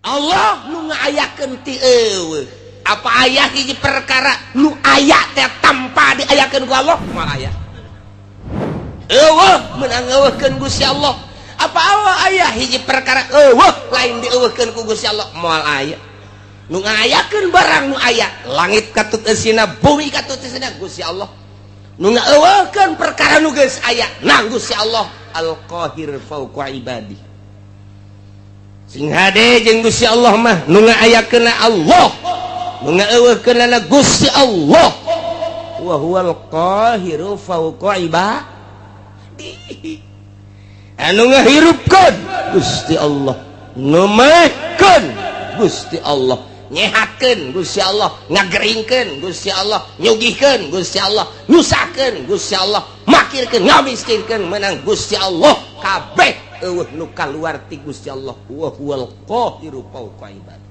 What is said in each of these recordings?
Allah nu ngayakeun ti eueuh. Apa aya hiji perkara nu aya teh tanpa diayakeun ku Allah? Moal aya. Eueuh meunang eueuhkeun Gusti Allah. Apa Allah aya hiji perkara eueuh lain dieueuhkeun ku Gusti Allah? Moal aya. Nu ngayakeun barang nu aya, langit katut eusina, bumi katut eusina Gusti Allah. Nu ngaeueuhkeun perkara nu geus aya, nang Gusti Allah Al-Qahir fauqa ibadi. Sing hade jeung Gusti Allah mah nu ngaayakeun Allah, nu ngaeueuhkeun Gusti Allah. Wa huwal qahiru fauqa ibadi. Anu ngahirupkeun Gusti Allah, nu mehkeun Gusti Allah, nyehatkeun Gusti Allah, ngageringkeun Gusti Allah, nyugihkeun Gusti Allah, nyusahkeun Gusti Allah, makirkeun, ngamiskinkeun menang Gusti Allah. Kabeh eueuh nu kaluar ti Gusti Allah. Wa huwal qahiru fauqa ibadi.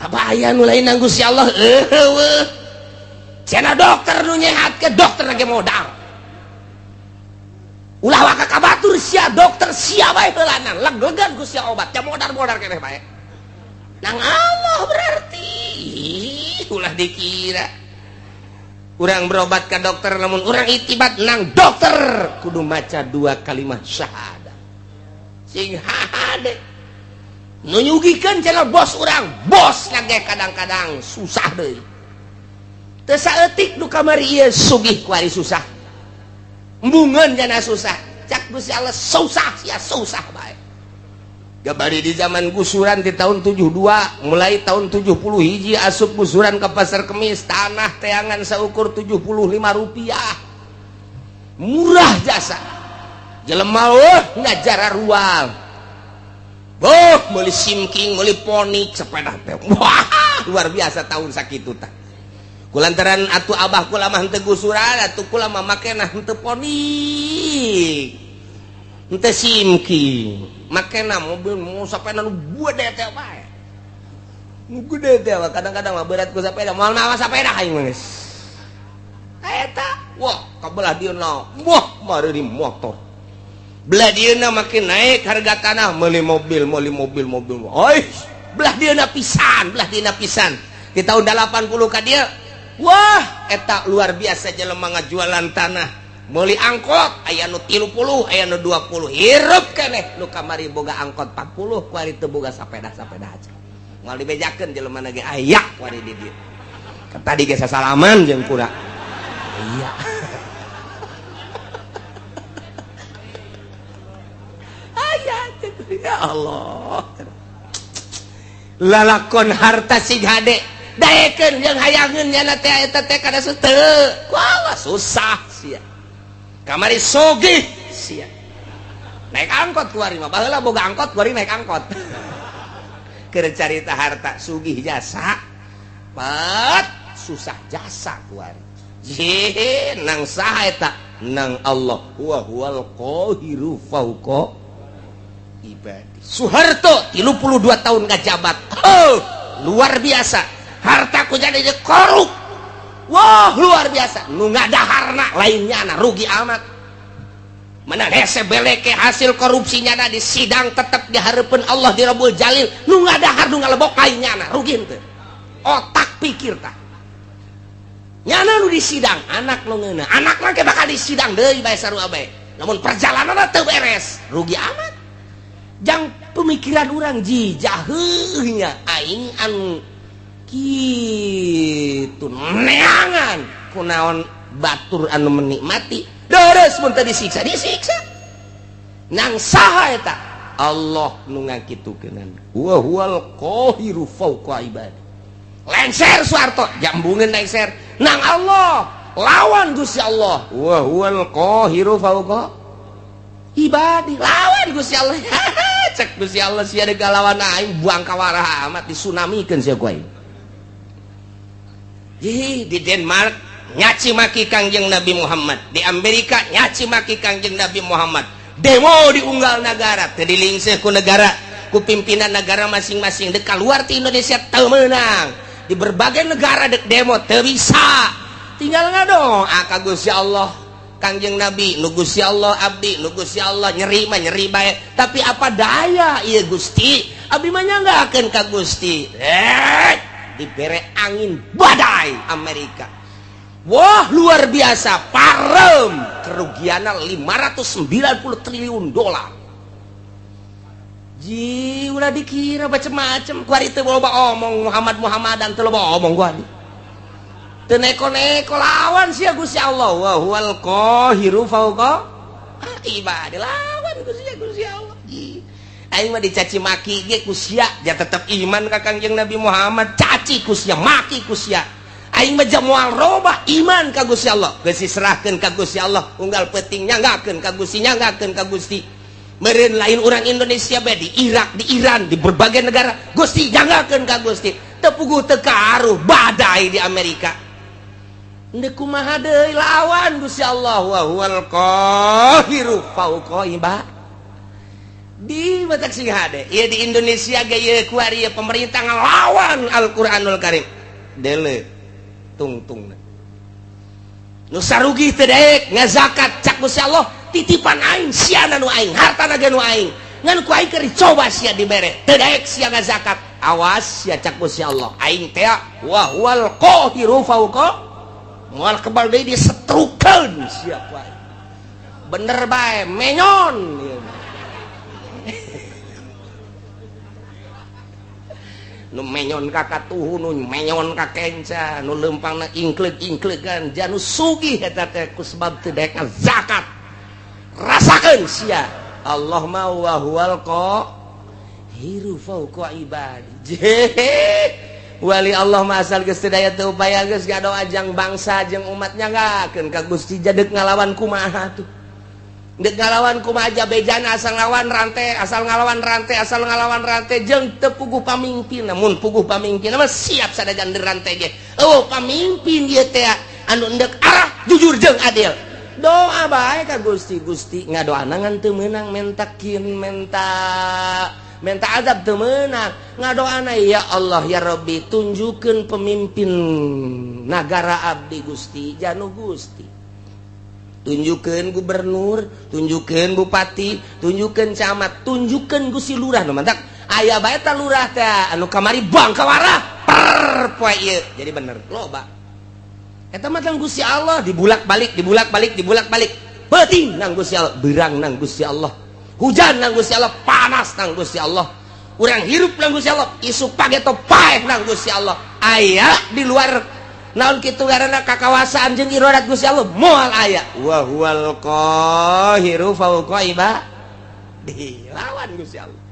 Apa aya nu lain nang Gusti Allah? Eueuh. Cenah dokter nu nyehatkeun, dokter lagi modal. Ulah waka ka batur sia dokter sia bae heulanan, leg-legan Gusti obat, ya modar-modar keneh bae. Nang Allah berarti ulah dikira urang berobat ke dokter, namun urang itibat nang dokter kudu maca dua kalimat syahadat. Sing hade nu nyugihkeun cenah bos urang, bos lagi kadang-kadang susah deui. Teu saeutik nu kamari ieu sugih kuari susah. Embungeun jana susah. Cak Gusti Allah susah sia susah bae. Gabari di zaman gusuran di tahun 72, mulai tahun 70 hiji asup gusuran ke Pasar Kemis, tanah teangan seukur 75 rupiah. Murah jasa. Jelema eueuh ngajara rual. Boh, meuli simking, meuli ponik sepeda teh. Wah, luar biasa tahun sakitu tah. Kulantaran atuh abah kula mah henteu gusuran, atuh kula mah makena henteu ponik. Henteu simking. Makena mobil mau sepeda nu gede teh bae. Nu gede teh kadang-kadang mah berat ku sepeda, moal mawa sepeda aing mah geus. Eta, wah, kabelah dieuna. Wah, mari di motor. Belah dieuna makin naik harga tanah, meuli mobil, meuli mobil, mobil. Oi, belah dieuna pisan, belah dieuna pisan. Di tahun 80 ka dieu, wah, eta luar biasa jelema ngajualan tanah. Meuli angkot aya nu 30, aya nu 20. Hirup keneh nu kamari boga angkot 40, kuari teu boga sapeda-sapeda aja. Moal dibejakeun jelema ge aya kuari di dieu. Tadi ge sasalaman jeung kura. Iya. Aya ya Allah. Lalakon harta sing hade daekeun jeung hayangeun nyana teh eta teh kana teu. Wah, susah sia. Kamari sugih sia. Naik angkot kuari mah, baheula boga angkot kuari naik angkot. Keur carita harta sugih jasa, pat susah jasa kuari. Jih, nang saha eta? Nang Allah. Wa huwal qahiru fauqa ibadi. Soeharto 32 tahun ngajabat. Oh, luar biasa. Harta ku jadi korup. Wah, luar biasa. Nu ngadaharna lainnya na rugi amat. Mana hese beleke hasil korupsinya na di sidang tetep di hareupeun Allah di Rabbul Jalil. Nu ngadahar nu ngalebok lainnya na rugi henteu. Otak pikir tah. Nyana nu di sidang anak nu ngeunah. Anak mah ke bakal di sidang deui bae sarua bae. Namun perjalananna teu beres, rugi amat. Jang pemikiran urang ji jaheuhnya aing anu kitu neangan kunaon batur anu menikmati deres mun teu disiksa disiksa nang saha eta Allah nu ngakitukeunana wa huwal qahiru fauqa ibadi. Lengser Soeharto jambungeun lengser nang Allah lawan Gusti Allah wa huwal qahiru fauqa ibadi lawan Gusti Allah. Cek Gusti Allah sia deuk lawan aing buang kawarah amat disunamikeun sia ku aing. Di Denmark nyaci maki Kangjeng Nabi Muhammad, di Amerika nyaci maki Kangjeng Nabi Muhammad, demo di unggal negara teu dilingseh ku negara, ku pimpinan negara masing-masing. Dek keluar ti Indonesia teu meunang, di berbagai negara dek demo teu bisa, tinggal ngadoa ka Gusti Allah. Kangjeng Nabi nu Gusti Allah abdi nu Gusti Allah nyeri mah nyeri bae, tapi apa daya ieu Gusti. Abdi mah nyanggakeun ka Gusti. Eh, dibere angin badai Amerika. Wah, luar biasa, parem kerugiannya 590 triliun dolar. Ji, ulah dikira macem-macem. Kuari teu loba omong Muhammad Muhammadan, teu loba omong kuari. Teu neko-neko lawan sia Gusti Allah. Wa huwal qahiru fauqa ibadi, lawan Gusti Gusti Allah. Ji. Aing mah dicaci maki ge ku sia, ja tetep iman ka Kangjeng Nabi Muhammad. Caci ku sia, maki ku sia. Aing mah moal robah iman ka Gusti Allah. Geus diserahkeun ka Gusti Allah, unggal peuting nyanggakeun ka Gusti, nyanggakeun ka Gusti. Meureun lain orang Indonesia bae, di Irak, di Iran, di berbagai negara, Gusti nyanggakeun ka Gusti. Teu puguh teu karuh badai di Amerika. Ndek kumaha deui, lawan Gusti Allah. Wa huwal qahiru fauqa ibadi. Matak sing hade ieu di Indonesia ge ieu kuari ieu pemerintah ngalawan Al-Qur'anul Karim. Dele tungtungna nu sarugi teu daek ngazakat, cak Gusti Allah, titipan aing, siana nu aing, hartana ge nu aing, ngan ku aing keur dicoba sia dibere, teu daek sia ngazakat, awas sia, cak Gusti Allah, aing teh wa huwal qahiru fauqa, moal kebal deui disetrukeun sia ku aing. Bener bae menyon ieu. Nu menyon ka katuhu, nu menyon ka kenca, nu leumpangna ingkleug-ingklegan, janu sugih eta teh ku sebab teu daek zakat. Rasakeun sia. Allah mah wa huwal qahiru fauqa ibadi. Wali Allah mah asal geus teu daya teu upaya, geus ngadoa jang bangsa jeung umat, nyanggakeun ka Gusti. Jadek ngalawan kumaha tuh? Dek ngalawan kumaha aja bejana, asal ngalawan rantai, asal ngalawan rantai, asal ngalawan rantai jeung teu puguh pamimpin. Namun puguh pamimpin mah siap sadajan rantai ge. Oh, pamimpin ieu teh anu endek arah jujur jeung adil. Doa bae ka Gusti. Gusti ngadoana ngan teu meunang, mentakin menta menta azab teu meunang. Ngadoana, ya Allah ya Rabbi, tunjukkeun pemimpin nagara abdi Gusti, janu Gusti tunjukkan gubernur, tunjukkan bupati, tunjukkan camat, tunjukkan Gusti lurah. Nu mantak aya bae ta lurah teh anu kamari bangkawarah per poe ieu jadi bener loba. Eta mah tang Gusti Allah dibulak-balik, dibulak-balik, dibulak-balik. Peuting nang Gusti Allah, beurang nang Gusti Allah, hujan nang Gusti Allah, panas nang Gusti Allah, urang hirup nang Gusti Allah, isuk pageto paeh nang Gusti Allah. Aya di luar naon kitu karena kakawasaan jeung iradat Gusti Allah? Moal aya. Wa huwal qahiru fauqa ibadi, lawan Gusti Allah.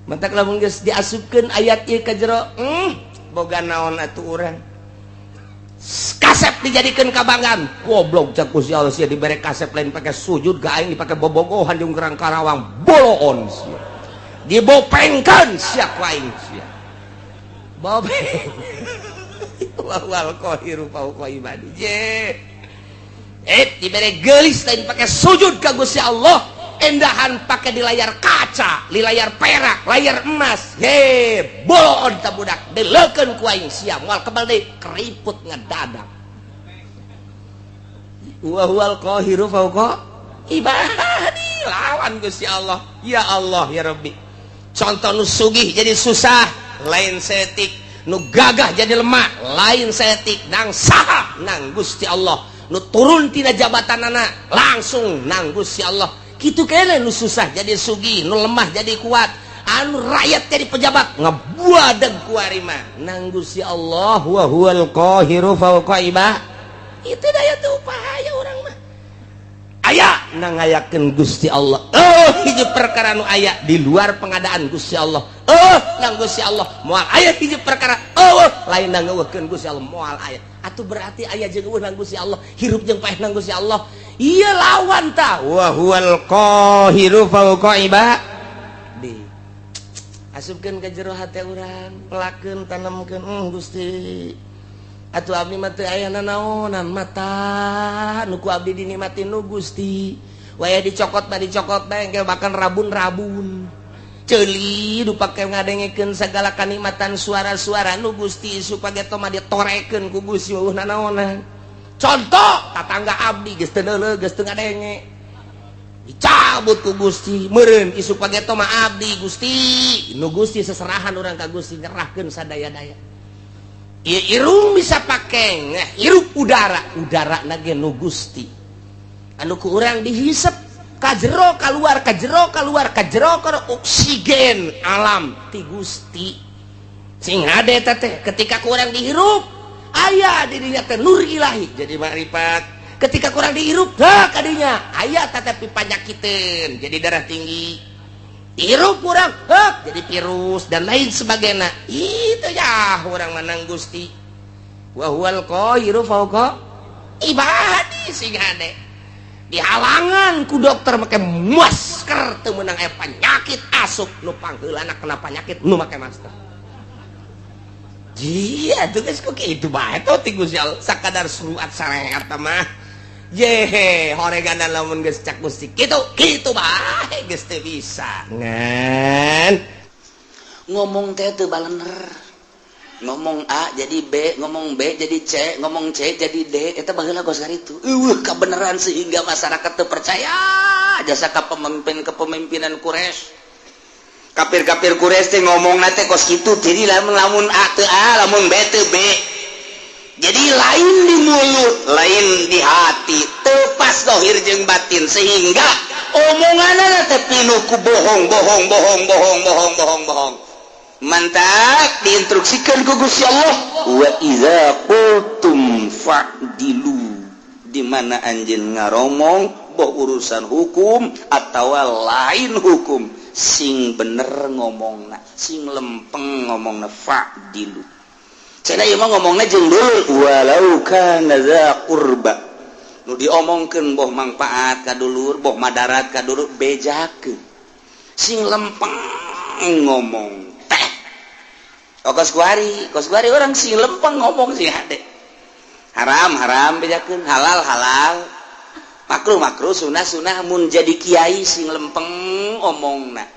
Mentak lamun geus diasupkeun ayat ieu ka jero, boga naon atuh urang? Kasep dijadikeun kabanggaan, goblok, cak Gusti Allah, sia dibere kasep lain pake sujud ka aing, dipake bobogohan jeung gerang Karawang, boloon sia, dibopengkeun sia ku aing, sia bopeng. Wal qahiru fauqa ibadi. Je eh dibere geulis lain pakai sujud ka Gusti Allah, endahan pakai di layar kaca, di layar perak, layar emas. He, boloon ta budak, deleukeun ku aing sia, moal kebal deui, keriput ngedadak. Wa huwal qahiru fauqa ibadi, lawan Gusti Allah. Ya Allah ya Rabbi, contoh nu sugih jadi susah lain setik, nu gagah jadi lemah lain setik, nang saha? Nang Gusti Allah. Nu turun tina jabatan anak langsung nang Gusti Allah. Kitu kene nu susah jadi sugih, nu lemah jadi kuat, anu rakyat jadi pejabat, ngebuadeg kuari mah nang Gusti Allah. Wa huwal qahiru fauqa ibadi. Itu daya tuh upaya urang mah aya nang ngayakeun Gusti Allah. Oh, hiji perkara nu aya di luar pengadaan Gusti Allah. Oh, nang Gusti Allah moal aya. Hiji perkara, oh, lain nang ngeuweuhkeun Gusti Allah moal aya. Atuh berarti aya jeung euweuh nang Gusti Allah, hirup jeung paeh nang Gusti Allah. Iya, lawan ta. Wa huwal qahiru fauqa ibadi. Asupkeun ka jero hate urang, pelakeun, tanemkeun, Gusti atuh abdi mah teu aya nanaonan, mata nu ku abdi dinikmati nu Gusti. Waya dicokot mah dicokot bae engke, bahkan rabun-rabun ceuli du pake ngadengekeun segala kanikmatan suara-suara nu Gusti, supaya mah ditorekeun ku Gusti, eueuh nanaonan. Contoh tatangga abdi geus teu neuleuh, geus teu ngadenge. Dicabut ku Gusti. Meureun isuk pageto mah abdi Gusti. Nu Gusti seserahan urang ka Gusti, nyerahkeun sadaya-daya. Ieu irung bisa pake hirup udara, udara ge nu Gusti. Anu ku urang dihisep ka jero kaluar, ka jero kaluar, ka jero ka oksigen alam ti Gusti. Sing hade teh ketika ku urang dihirup aya di dinya teh nur ilahi jadi makrifat. Ketika kurang dihirup dah kadinya aya tetapi panyakiteun jadi darah tinggi. Hirup kurang hek jadi virus dan lain sebagainya. Itu ya orang menang Gusti. Wa huwal qahiru fawqa ibadi. Sing hade dihalangan ku dokter make masker teu meunang, aya penyakit asup nu pangheulana kena penyakit nu make masker. Jia tuh geus kok kitu bae tuh ti Gusti Allah sakadar surat sareat mah. Yehe, horegan lamun geus cak Gusti kitu kitu bae geus teu bisa. Ngan ngomong teh teu balener, ngomong A jadi B, ngomong B jadi C, ngomong C jadi D. Eta baheula kos kitu eueuh kabeneran sehingga masyarakat teu percaya jasa ka pemimpin, kepemimpinan Quraisy. Kafir-kafir Quraisy teh ngomong teh kos kitu. Jadi lamun lamun A teu A, lamun B teu B, jadi lain di mulut, lain di hati, teu pas dohir jeung batin, sehingga omonganna teh pinuh ku bohong, bohong, bohong, bohong, bohong, bohong, bohong. Mantap diinstruksikan ku Gusti Allah, wa idza qultum fa'dilu. Di mana anjeun ngaromong, boh urusan hukum atau lain hukum, sing bener ngomongna, sing lempeng ngomongna, fa'dilu. Cenah ieu mah ngomongna jeung dulur, walau kana dza qurba. Nu diomongkeun boh mangpaat ka dulur, boh madarat ka dulur, bejakeun sing lempeng ngomong teh. Oh, kos kuari, kos kuari orang sing lempeng ngomong, sing hade. Haram haram bejakeun, halal halal, makruh makruh, sunah sunah. Mun jadi kiai sing lempeng omongna.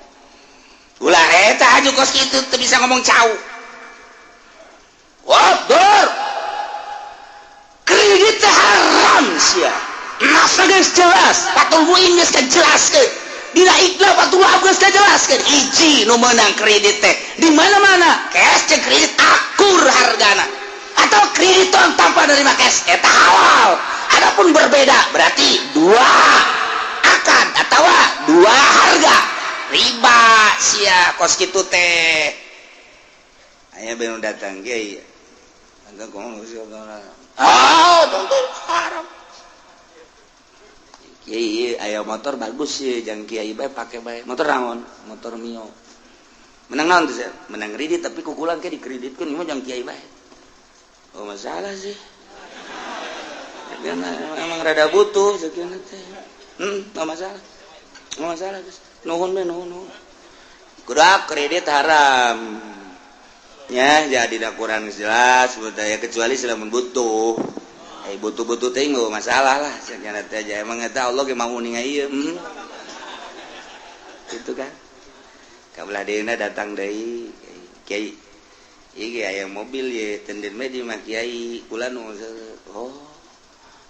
Ulah eta aju kos kitu teu bisa ngomong cau. Wah, dulur, kredit teh haram sia. Nasa geus jelas, Fathul Muin geus jelaskeun. Dina Iqna Fathul Wahab geus jelaskeun. Hiji nu meunang kredit teh di mana-mana cash jeung kredit akur hargana atau kredit tanpa nerima cash eta halal. Adapun berbeda berarti dua akad atau dua harga, riba sia kos kitu teh. Aya belum datang kiai. Ah, haram. Kiai, aya motor bagus sih, jangan kiai bae pake bae. Motor naon? Motor Mio. Menang naon tuh sih? Menang kredit, tapi kukulan ke dikreditkeun mah jangan kiai bae. Oh, masalah sih. Karena emang rada butuh sekian teh. Enggak masalah. Enggak masalah, guys. Nuhun be, nuhun, nuhun. Kudu kredit haram. Ya, jadi dah kurang jelas budaya kecuali selama butuh. Eh, butuh-butuh teh nggak masalah lah. Sekian teh aja emang eta Allah ge mau ninga ieu. Gitu kan. Kabelah deuna datang deui kiai. Ieu aya mobil ye tenden mah di mah kiai kula nu. Oh.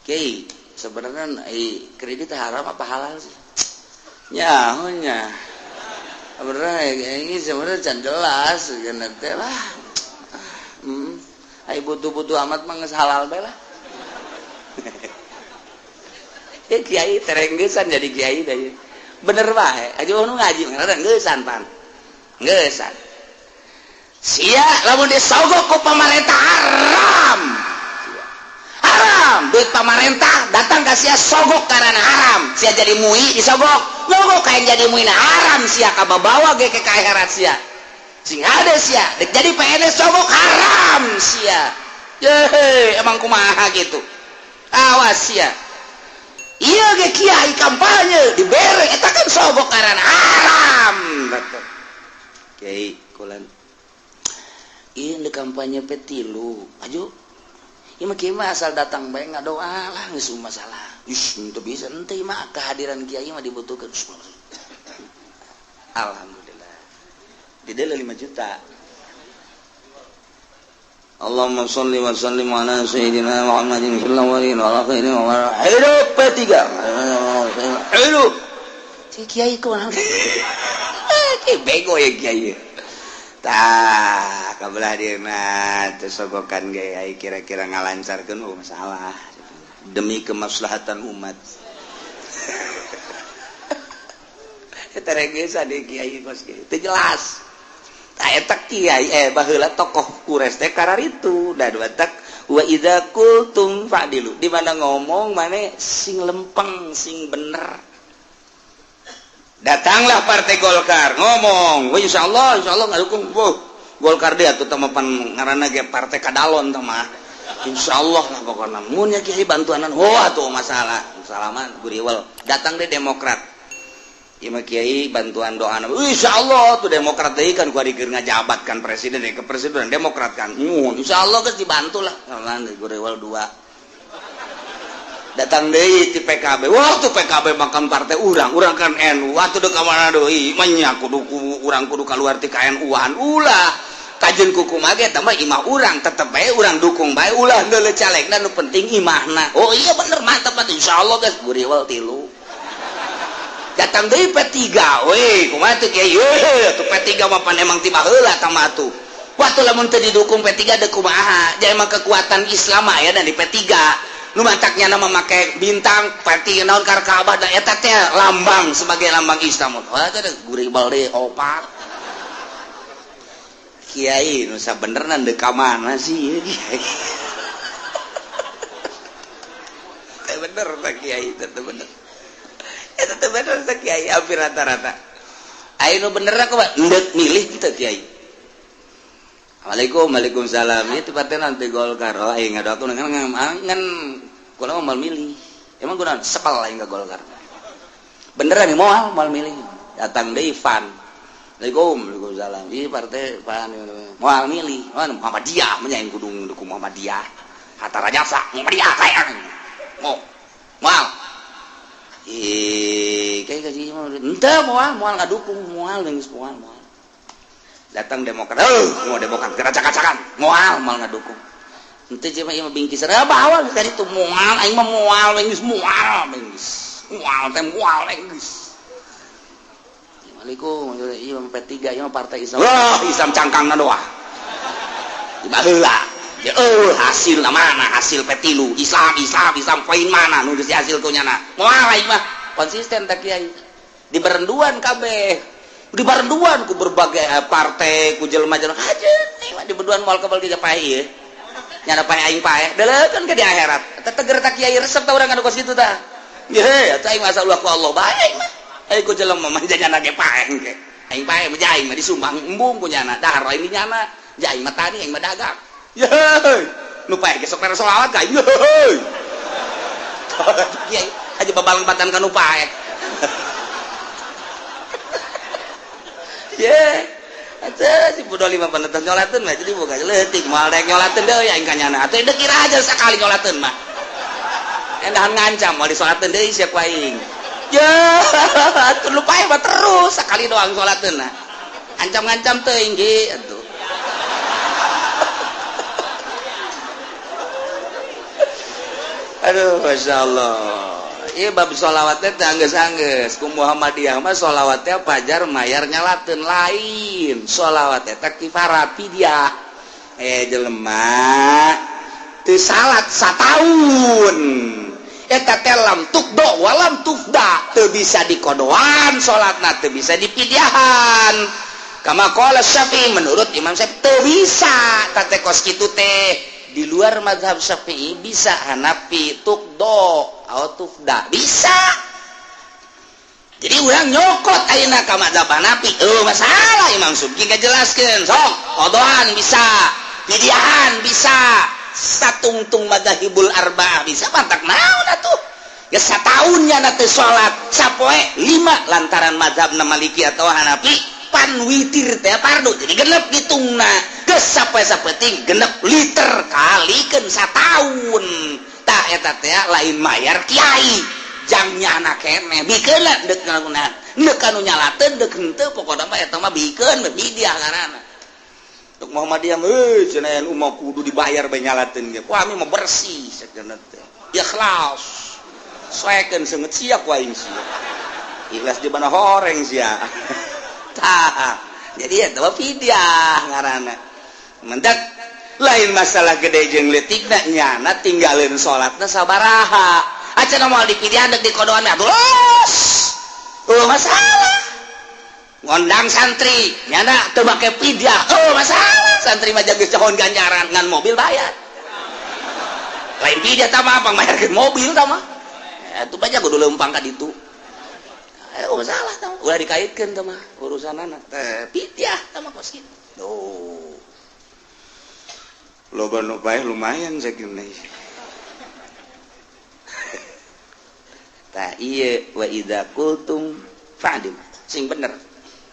Kiai, sebenarnya kredit haram apa halal sih? Ya, nya. Sebenarnya ini sebenarnya can jelas teh lah. Ai butuh-butuh amat mah geus halal bae lah. Ya kiai terenggesan jadi kiai dah. Bener bae, aja nu ngaji ngeusan pan. Ngeusan. Sia lamun disogok ku pamarentah haram. Haram, duit pamarentah datang ka sia sogok karena haram. Sia jadi MUI disogok. Nyogok kayak jadi MUI haram sia, kababawa ge ke akhirat sia. Sing ada sia, dek jadi PNS sogok haram sia. Yehe, emang kumaha gitu. Awas sia. Iya ge kiai kampanye dibere eta kan sogok karena haram. Betul. Kiai kulan. Ieu di kampanye P3. Aju. Ieu mah kiai mah asal datang bae ngadoa lah geus masalah. Ih, teu bisa ente mah kehadiran kiai mah dibutuhkan. Alhamdulillah. Di 5 juta. Allahumma sholli wa sallim ala sayyidina Muhammadin fil awwalin wal akhirin wa hidup P3. Hidup. Si kiai kumaha? Bego ya kiai. Tah, kabelah dieuna teu sogokan ge ai kira-kira ngalancarkeun oh masalah demi kemaslahatan umat. Eta regesa di kiai kos kieu. Teu jelas. Tah eta kiai baheula tokoh Quraisy teh kararitu da batak wa idza qultum fa'dilu. Di mana ngomong mane sing lempeng, sing bener. Datanglah partai Golkar ngomong, wah insyaallah ngadukung. Wah, Golkar dia tuh tama pan ngaranna ge partai kadalon tah mah. Insyaallah lah pokona mun nya kiai bantuanan. Wah tuh masalah. Salaman guriwel. Datang deh Demokrat. Ieu mah kiai bantuan doana. Insyaallah tuh Demokrat deui kan ku ari keur ngajabat kan presiden ke presiden Demokrat kan. Mun insyaallah geus dibantu lah. Salaman guriwel dua. Datang deui ti PKB. Wah tuh PKB makan partai urang, urang kan NU. Wah tuh ka mana deui? Manya kudu urang kudu kaluar ti KNU-an. Ulah. Kajeun kukumaha ge eta mah imah urang, tetep bae urang dukung bae ulah deuleu calegna nu penting imahna. Oh iya bener mantap atuh insyaallah geus guriwel tilu. Datang deui P3 we, kumaha tuh kiai? Tuh P3 mah pan emang ti baheula tah mah atuh. Wah tuh lamun teu didukung P3 deuk kumaha? Ja emang kekuatan Islam aya dan di P3. Nu mataknya nama make bintang parti naon kar Ka'bah da eta teh lambang sebagai lambang Islam. Wah teh guribal deui opat. Kiai nu sabenerna deuk ka mana sih ieu kiai? Teh bener teh kiai teh bener. Eta teh bener teh kiai hampir rata-rata. Aya nu bener kumaha? Endek milih teh kiai. Assalamualaikum, waalaikumsalam. Itu partai nanti Golkar. Oh, aing ngadoakeun ngan kula mah moal milih. Emang kunaon sepal aing ka Golkar. Beneran moal moal milih. Datang deui Van. Assalamualaikum, waalaikumsalam. Ieu partai Van moal milih. Oh, Muhammadiyah mah aing kudu dukung Muhammadiyah. Hatta Rajasa Muhammadiyah kayak. Mau. Moal. Ih, kayak gaji mah henteu moal moal ngadukung moal geus moal moal. Datang Demokrat, mau Demokrat geracak-gacakan, moal moal ngadukung. Henteu cuma ieu mah bingkis bawa tadi tuh moal aing mah moal geus moal geus. Moal teh moal geus. Assalamualaikum, ieu mah P3 ieu mah partai Islam. Wah, Islam cangkangna doa. Di baheula. Ya hasilna mana hasil P3 Islam Islam Islam poin mana nu geus dihasil ku nyana. Moal aing mah konsisten teh kiai. Diberenduan kabeh. Di barenduan ku berbagai partai ku jelema-jelema aja mah di berduan moal kebal ge paeh ieu nyana paeh aing paeh deuleukeun ke di akhirat eta teger ta kiai resep ta urang anu kos kitu tah ye eta aing masa ulah ku Allah bae aing mah aing ku jelema mah nyana ge paeh ge aing paeh mah aing mah disumbang embung ku nyana dahar lain di nyana aing mah tani aing mah dagang ye nu paeh ge sok mere selawat ka ye kiai aja babalempatan ka nu paeh. Ye, atuh si bodoh lima penetes nyolateun mah jadi boga leutik moal rek nyolateun deui aing ka nyana. Atuh deuk kira aja sakali nyolateun mah. Endahan ngancam moal disolateun deui sia ku aing. Ye, atuh lu pae mah terus sakali doang solateun nah. Ancam-ngancam teuing ge atuh. Aduh, masyaallah. Ieu bab sholawat teh anggeus-anggeus ku Muhammadiyah mah sholawat teh pajar mayar nyalateun lain. Sholawat teh kifarat fidyah. Jelema teu salat sataun. Eta teh lam tukdo walam tufda, teu bisa dikodoan salatna, teu bisa dipidyahan. Kama qala Syafi'i, menurut Imam Syafi'i teu bisa teh kos kitu teh. Di luar mazhab Syafi'i bisa Hanafi tukdo atau tufda bisa. Jadi urang nyokot ayeuna ka mazhab Hanafi, masalah Imam Subki ngajelaskeun sok kodoan bisa, pidyahan bisa, satungtung madzhabul arba'ah bisa pantak naon atuh. Geus sataun nya teu salat sapoe 5 lantaran mazhabna Maliki atau Hanafi pan witir teh fardu jadi genep hitungna geus sapoe sapeting genep liter kalikeun sataun. Tah eta teh lain mayar kiai jang nyana keneh bikeun deuk ngalakunan deuk kanu nyalateun deuk henteu pokona mah eta mah bikeun bidiah ngaranna. Duk Muhammadiyah euy cenah nu mah kudu dibayar bae nyalateun ge. Wah ami mah bersih sakeuna teh. Ikhlas. Soekeun seungeut sia ku aing sia. Ikhlas di mana horeng sia. Tah, jadi eta mah fidyah ngaranna. Mendak lain masalah gede jeung leutikna nyana tinggalin salatna sabaraha. Acan moal dipidyah deuk dikodoan atuh los. Oh masalah. Ngondang santri nyana teu make fidyah. Oh masalah. Santri mah geus cahon ganjaran ngan mobil bayar. Lain fidyah tah mah pangmayarkeun mobil tah mah. Atuh banyak kudu leumpang ka ditu. Oh masalah tah ulah dikaitkeun tah mah urusanana. Teh fidyah tah mah kos kitu. Tuh. Loba nu paeh lumayan sakieu. Tah ieu wa idza qultum fa'dil. Sing bener.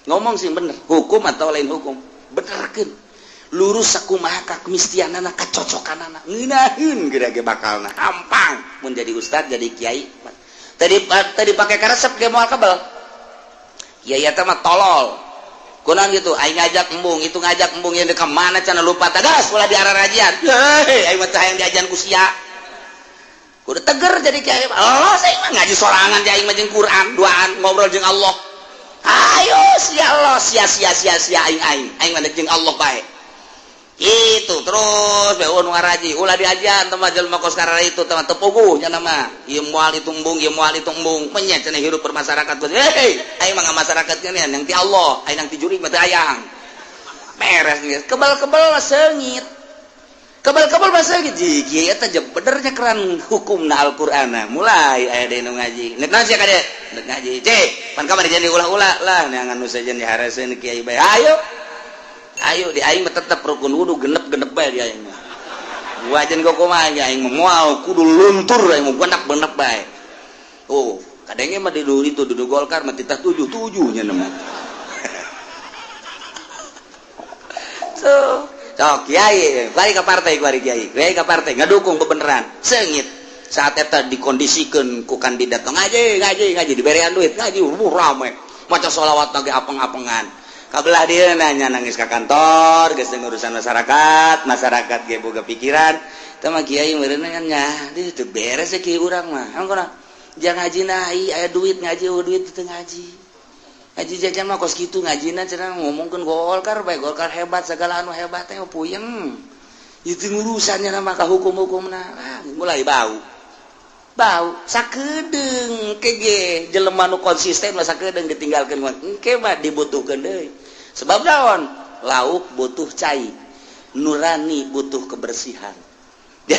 Ngomong sing bener, hukum atau lain hukum, benerkeun. Lurus sakumaha kamistianana kacocokanana. Ngeunaheun geura ge bakalna. Hampang mun jadi ustad, jadi kiai. Tadi pake karesep ge moal kebel. Kiai eta mah tolol. Kunaon gitu, aing ngajak embung, itu ngajak embung yang ka mana cenah lupa tagas ulah diararajian. Heuh, aing mah teu hayang diajan ku sia. Kudu teger jadi kiai. Allah saya mah ngaji sorangan di aing mah jeung Quran, duaan ngobrol jeung Allah. Ayo sia Allah, sia sia sia sia aing aing. Aing mah jeung Allah bae. Itu terus bae nu ngaraji, ulah diajan teh mah jelema kos karara itu teh mah teu puguh nya mah. Ieu moal itu embung, ieu moal itu embung. Menya cenah hirup bermasyarakat. Hei, aing mah masyarakat geuneun yang ti Allah, aing nang ti jurig mah teu hayang. Beres geus. Kebal-kebal seungit. Kebal-kebal mah seungit. Ji eta benernya keran hukumna Al-Qur'an. Mulai aya deui nu ngaji. Nek naon sia kade? Nek ngaji. Cek, pan kamari jadi ulah-ulah lah neangan nu sejen dihareseun kiai bae. Ayo. Ayo di aing mah tetep rukun wudu genep-genep bae di aing mah. Wajan kumaha ge aing mah moal kudu luntur aing mah genep-genep bae. Oh, kadangnya mah di itu duduk Golkar mah titah 7-7 nya mah. So, sok kiai, bari ka partai kuari kiai, kiai ka partai ngadukung bebeneran, seungit. Saat eta dikondisikeun ku kandidat ngaji, ngaji, ngaji diberean duit, ngaji rame. Maca sholawat lagi apeng-apengan. Kabelah dia nanya nangis ke kantor, geus urusan masyarakat, masyarakat ge boga pikiran. Teh mah kiai meureun nya, di teu beres ya kiai urang mah. Emang kunaon? Jangan ngaji nah, aya duit ngaji, eueuh duit teu ngaji. Ngaji jajan mah kos kitu ngajina cenah ngomongkeun Golkar bae, Golkar hebat segala anu hebat teh puyeng. Itu urusannya mah ka hukum-hukumna. Ah, mulai bau. Bau sakedeung kege jelema nu konsisten mah sakedeung ditinggalkeun mah engke mah dibutuhkeun deui. Sebab naon? Lauk butuh cai, nurani butuh kebersihan. Ya,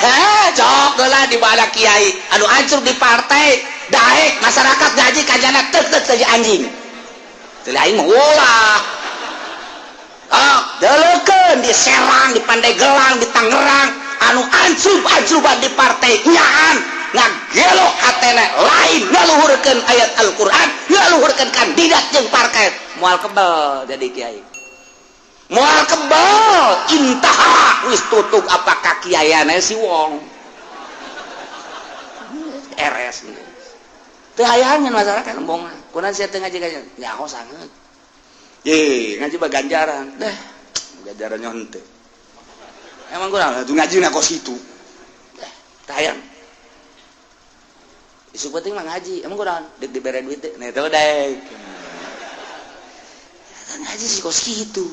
cok lah di bala kiai anu hancur di partai, daek masyarakat gaji kajana tek-tek saja anjing. Teu aing mah ulah. Ah, deleukeun di Serang, di Pandeglang, di Tangerang anu ancrub-ancruban di partai nyaan ngagelo hatena lain ngaluhurkeun ayat Al-Qur'an, ngaluhurkeun kandidat jeung partai. Moal kebel jadi kiai. Moal kebel intaha wis tutug apakah kiaiana si wong. RS. Teu hayangan masyarakat embong. Kunaon sia teu ngaji gaji? Nyaho sanget. Ye, ngaji mah ganjaran. Dah, ganjaran henteu. Emang kurang atuh ngajina kos kitu. Dah, teu hayang. Isu penting mah ngaji, emang kurang dek dibere duit deh, nah itu dek. Ngaji sih kos kitu.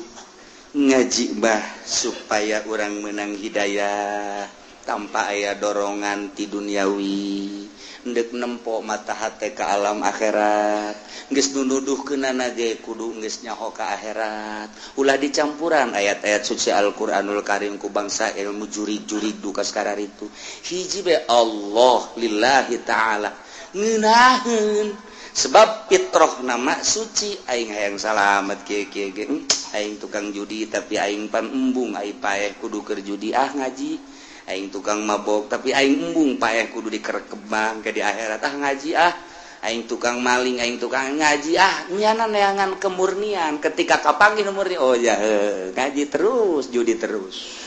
Ngaji bah supaya orang menang hidayah tanpa aya dorongan ti duniawi, ndek nempo mata hate ka alam akhirat, geus nuduhkeunana ge kudu geus nyaho ka akhirat, ulah dicampuran ayat-ayat suci Al-Qur'anul Karim ku bangsa ilmu jurig-jurig duka sakararitu. Hiji be Allah lillahi ta'ala ngeunaheun sebab fitroh nama suci aing hayang salamet kieu kieu ge aing tukang judi tapi aing pan embung aing paeh kudu keur judi ah ngaji aing tukang mabok tapi aing embung paeh kudu dikerekebang ke di akhirat ah ngaji ah aing tukang maling aing tukang ngaji ah nyana neangan kemurnian ketika kapanggih murni oh ya ngaji terus judi terus.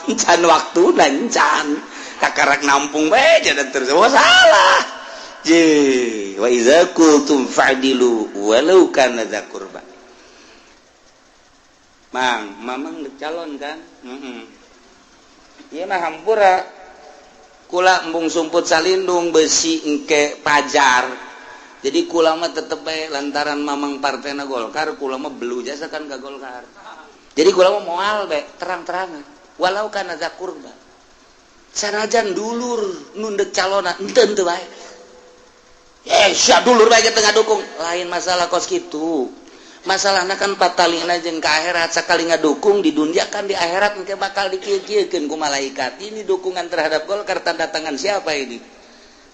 Encan waktu dan encan kakarak nampung bae jadi terus oh salah. Je wa iza qultum fa'dilu walau kana dza qurba. Mang, mamang calon kan? Heeh. Ieu mah hampura. Kula embung sumput salindung besi engke pajar. Jadi kula mah tetep bae lantaran mamang partena Golkar, kula mah belu jasa kan ka Golkar. Jadi kula mah moal bae terang-terangan. Walau kana zakurba. Sanajan dulur nundek calona henteu teu bae. Eh, sia dulur bae teu ngadukung. Lain masalah kos kitu. Masalahna kan patalina jeung ka akhirat, sakali ngadukung di dunia kan di akhirat engke bakal dikieu-kieukeun ku malaikat. Ini dukungan terhadap Golkar tanda tangan siapa ini?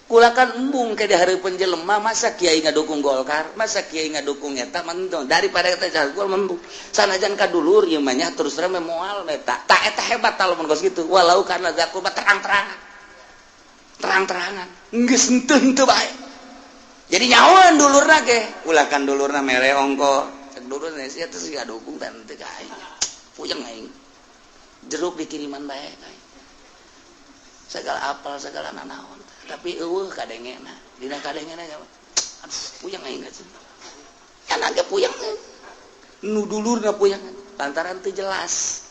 Kula kan embung ke di hareupeun jelema, masa kiai ngadukung Golkar, masa kiai ngadukung eta mah daripada eta gol embung. Sanajan ka dulur ieu mah nya terus terang moal eta. Tak eta hebat lamun kos kitu. Walau kana zakur terang-terangan. Terang-terangan. Geus henteu bae. Jadi nyahoan dulurna ge, ulah kan dulurna mere ongko. Dulur sia teh dukung dan teu ka aing. Puyeng aing. Jeruk dikiriman bae aing. Segala apel segala nanaon. Tapi eueuh kadengena. Dina kadengena aduh puyeng aing ka. Kan agak puyeng. Nu dulurna puyeng lantaran teu jelas.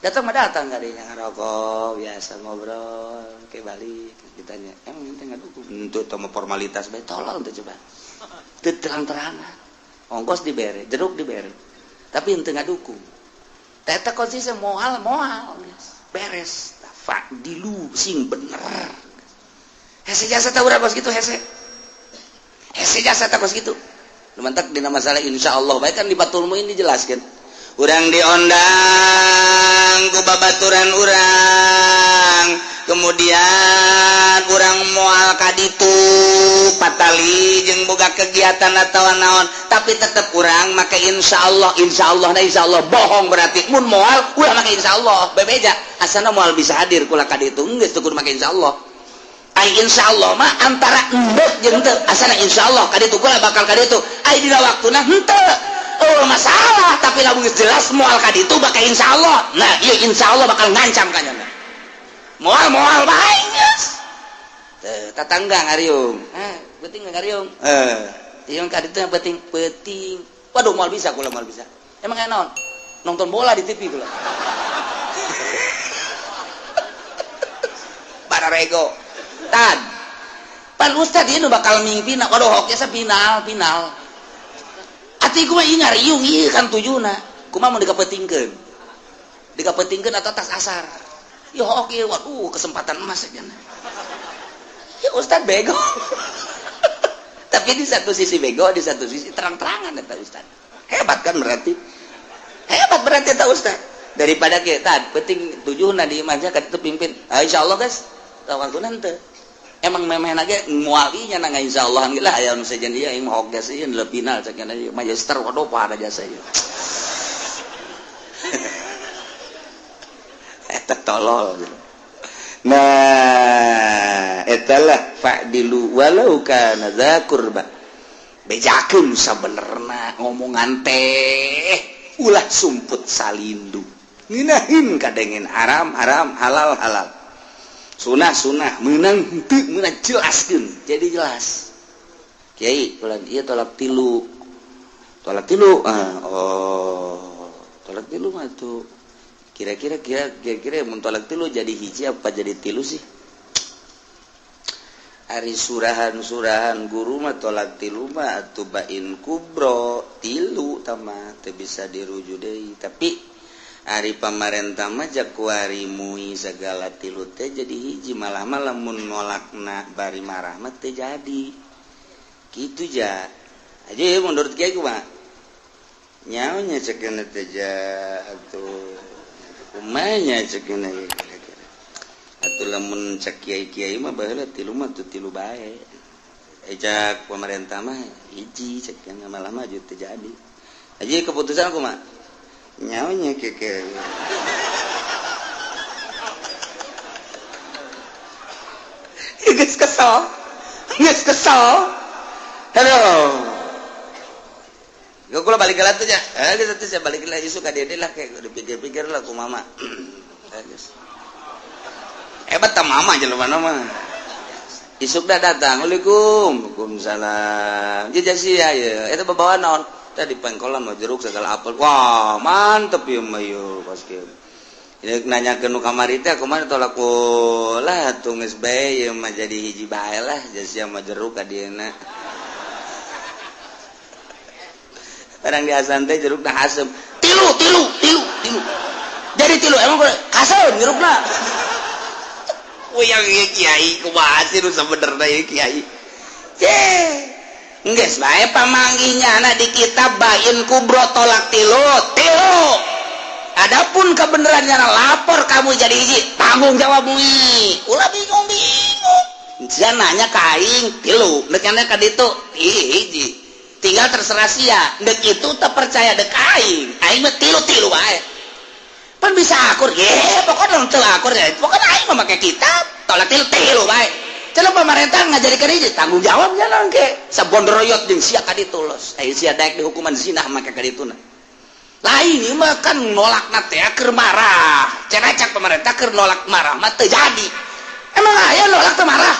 Datang mah datang kadinya ngarokok biasa ngobrol ke balik ditanya, "Emang ente ngadukung?" Henteu teh mah formalitas bae tolol teh coba. Teu terang-terangan. Ongkos dibere, jeruk dibere. Tapi henteu ngadukung. Eta konsisten moal moal beres. Fa'dilu sing bener. Hese jasa tah urang kos kitu hese. Hese jasa tah kos kitu. Lumantak dina masalah insyaallah bae kan di Fathul Muin dijelaskeun. Urang diondang ku babaturan urang, kemudian urang moal ka ditu patali jeung boga kegiatan atawa naon, tapi tetep urang make insyaallah, insyaallah na insyaallah bohong berarti. Mun moal ulah make insyaallah, bebeja asana moal bisa hadir kula ka ditu geus teu kudu make insyaallah. Ai insyaallah mah antara endek jeung teu, asana insyaallah ka ditu kula bakal ka ditu. Ai dina waktuna henteu. Oh masalah, tapi lamun geus jelas moal ka ditu bakal insyaallah. Nah, ieu insyaallah bakal ngancam ka nyana. Moal moal bae geus. Teu tatangga ngariung. Eh, penting ngariung. Eh, ieu ka ditu yang penting penting. Waduh moal bisa kula moal bisa. Emang aya naon? Nonton bola di TV kula. Bararego. Tad. Pan ustad ieu nu bakal mingpina, waduh hok jasa final final. Ati kumaha ieu ngariung ieu kan tujuna. Kumaha mun dikapetingkeun? Dikapetingkeun atau tas asar. Ieu hok ieu waduh kesempatan emas cenah. Ya ustad bego. Tapi di satu sisi bego, di satu sisi terang-terangan eta ustad. Hebat kan berarti? Hebat berarti eta ustad. Daripada kita penting tujuhna di imahnya ka ditu pimpin. Ah insyaallah guys, waktuna henteu. Emang memeh lagi mualinya nang insyaallah lah aya nu sejen ieu aing mah geus ieu final cek ieu magister waduh pada jasa ieu. Eta tolol. Nah, eta lah fa'dilu walau kana dza qurba. Bejakeun sabenerna ngomongan teh ulah sumput salindu. Ngeunaheun kadengen haram haram halal halal. Sunah sunah menang henteu meunang jelaskeun jadi jelas. Kiai bulan ieu tolak tilu. Tolak tilu. Ah, oh, tolak tilu mah tuh. Kira-kira kira-kira mun tolak tilu jadi hiji apa jadi tilu sih? Ari surahan-surahan guru mah tolak tilu mah atuh bain kubro tilu tah teu bisa dirujuk deui. Tapi ari pamarentah mah jakuari mui segala tilu teh jadi hiji, malah mah lamun nolakna bari marah mah teu jadi. Kitu ja. Aja menurut kiai kumaha? Nyaonya cekeun teh ja atuh kumaha nya cekeun kira-kira. Atuh lamun cek kiai-kiai mah baheula tilu mah teu tilu bae. Cek pamarentah mah hiji cekeun malah mah teu jadi. Aja keputusan kumaha? Nyaonya keke. Geus kesel. Geus kesel. Halo. Gua kula balik heula tuh nya. Eh geus atuh sia balik heula isuk ka dede lah kayak dipikir-pikir lah ku mama. Geus. Hebat ta mama jelema mah. Isuk dah datang. Waalaikum. Waalaikumsalam. Jajah sia ye. Eta babawa naon? Tadi pengkolan mah jeruk segala apel. Wah, mantep ya mah ieu pas kieu. Deuk nanyakeun nu kamari teh kumaha tolak lah atuh geus bae ieu mah jadi hiji bae lah sia mah jeruk ka dieuna. Barang di asan teh jeruk dah asem. Tilu tilu tilu tilu. Jadi tilu emang kasem jerukna. Uyang ieu kiai kumaha sih nu sabenerna ieu kiai. Ceh. Geus bae pamanggihnya anak di kitab bain kubro tolak tilu tilu. Adapun kebenarannya lapor kamu jadi hiji tanggung jawab mui. Ulah bingung-bingung. Sia nanya ka aing tilu, deuk nanya ka ditu hiji. Tinggal terserah sia, deuk itu teu percaya deuk aing. Aing mah tilu-tilu bae. Pan bisa akur ye, pokoknya teu akur ya. Pokoknya aing mah make kitab tolak tilu tilu bae. Cenah pemerintah ngajarikeun hiji tanggung jawabnya nangke. Sabondroyot jeung sia ka ditu los. Aya sia daek dihukuman zina make ka dituna. Lain ieu mah kan nolakna teh keur marah. Cenah cak pemerintah keur nolak marah mah teu jadi. Emang aya nolak teu marah?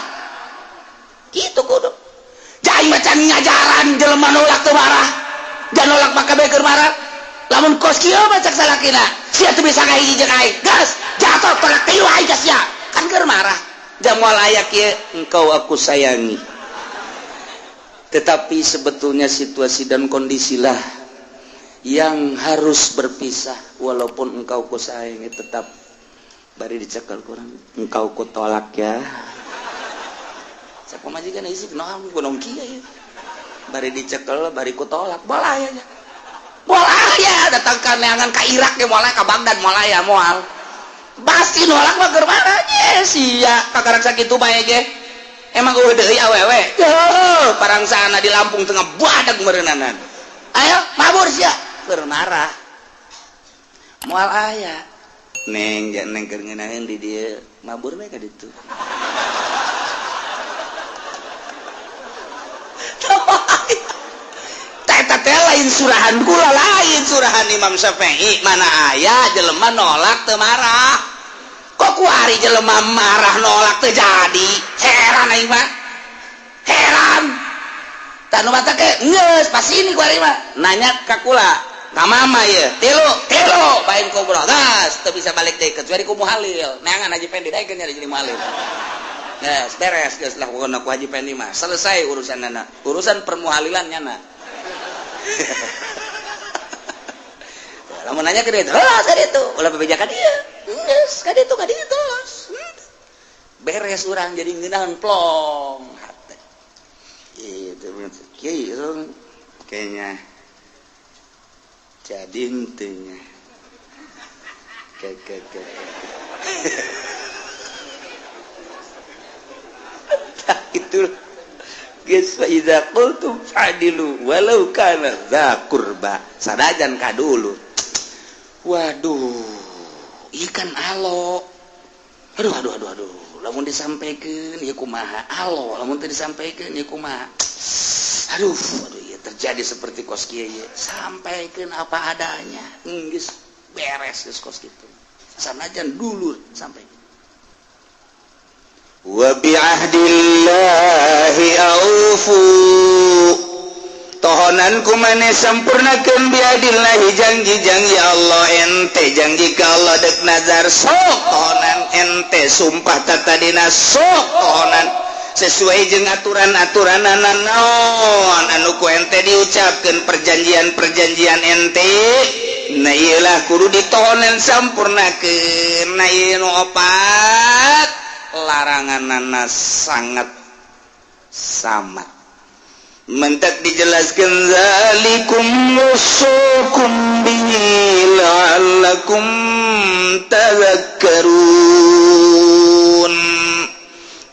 Kitu kudu. Jai mah can ngajaran jelema nolak teu marah. Jangan nolak maka bae keur marah. Lamun kos kieu mah cak salakina, sia teu bisa ngahiji jeung aing. Gas, jatuh tolak tilu aing ka sia. Kan keur marah. Jamual aya kieu, engkau aku sayangi. Tetapi sebetulnya situasi dan kondisilah yang harus berpisah, walaupun engkau ku sayangi tetap bari dicekal kurang engkau ku tolak ya. Siapa majikan isi kunaon kunaon kieu ya. Bari dicekel bari ku tolak bola ya. Moal aya datang ka neangan ka Irak ge moal ka Baghdad moal aya moal. Pasti nolak mah keur mana ye sia kakarak sakitu bae ge. Emang eueuh deui awewe. Heuh, parangsana di Lampung tengah badag meureunana. Ayo mabur sia keur marah. Moal aya. Neng ja neng keur ngeunaheun di dieu mabur we ka ditu. Eta teh lain surahan kula, lain surahan Imam Syafi'i. Mana aya jelema nolak teu marah. Kok kuari jelema marah nolak teu jadi? Heran aing mah. Heran. Tah nu mata ke geus pas ini kuari mah nanya ka kula, ka mama ieu, tilu, tilu bain kubro. Gas teu bisa balik deui kecuali ku muhalil. Neangan Haji Pendi daekeun jadi muhalil. Geus beres geus lah pokona ku Haji Pendi mah. Selesai urusanana. Urusan permuhalilan nyana. Lamun nanya ke dia, terus ka ditu, ulah bebeja ka dieu. Geus ka ditu terus. Beres urang jadi ngeunaheun plong hate. Itu kieu kayaknya. Jadi henteu. Ke. Tah itu. Geus fa idza qultum fa'dilu walau kana dza qurba. Sanajan ka dulu. Waduh, ikan alo. Aduh. Lamun disampaikeun ieu kumaha? Alo, lamun teu disampaikeun ieu kumaha? Aduh, ieu terjadi seperti kos kieu ieu. Sampaikeun apa adanya. Geus beres geus kos kitu. Sanajan dulur sampaikeun. Wa bi'ahdillahi aufu tohonan ku maneh sampurnakeun biadillahi janji-janji Allah ente janji ka Allah dek nazar sok tohonan ente sumpah tatadina sok tohonan sesuai jeung aturan-aturanana naon anu ku ente diucapkeun perjanjian-perjanjian ente nah ieu lah kudu ditohonan sampurnakeun nah ieu nu opat laranganana sangat samat mentak dijelaskan zalikum wasukum bihi la'allakum tadhakkarun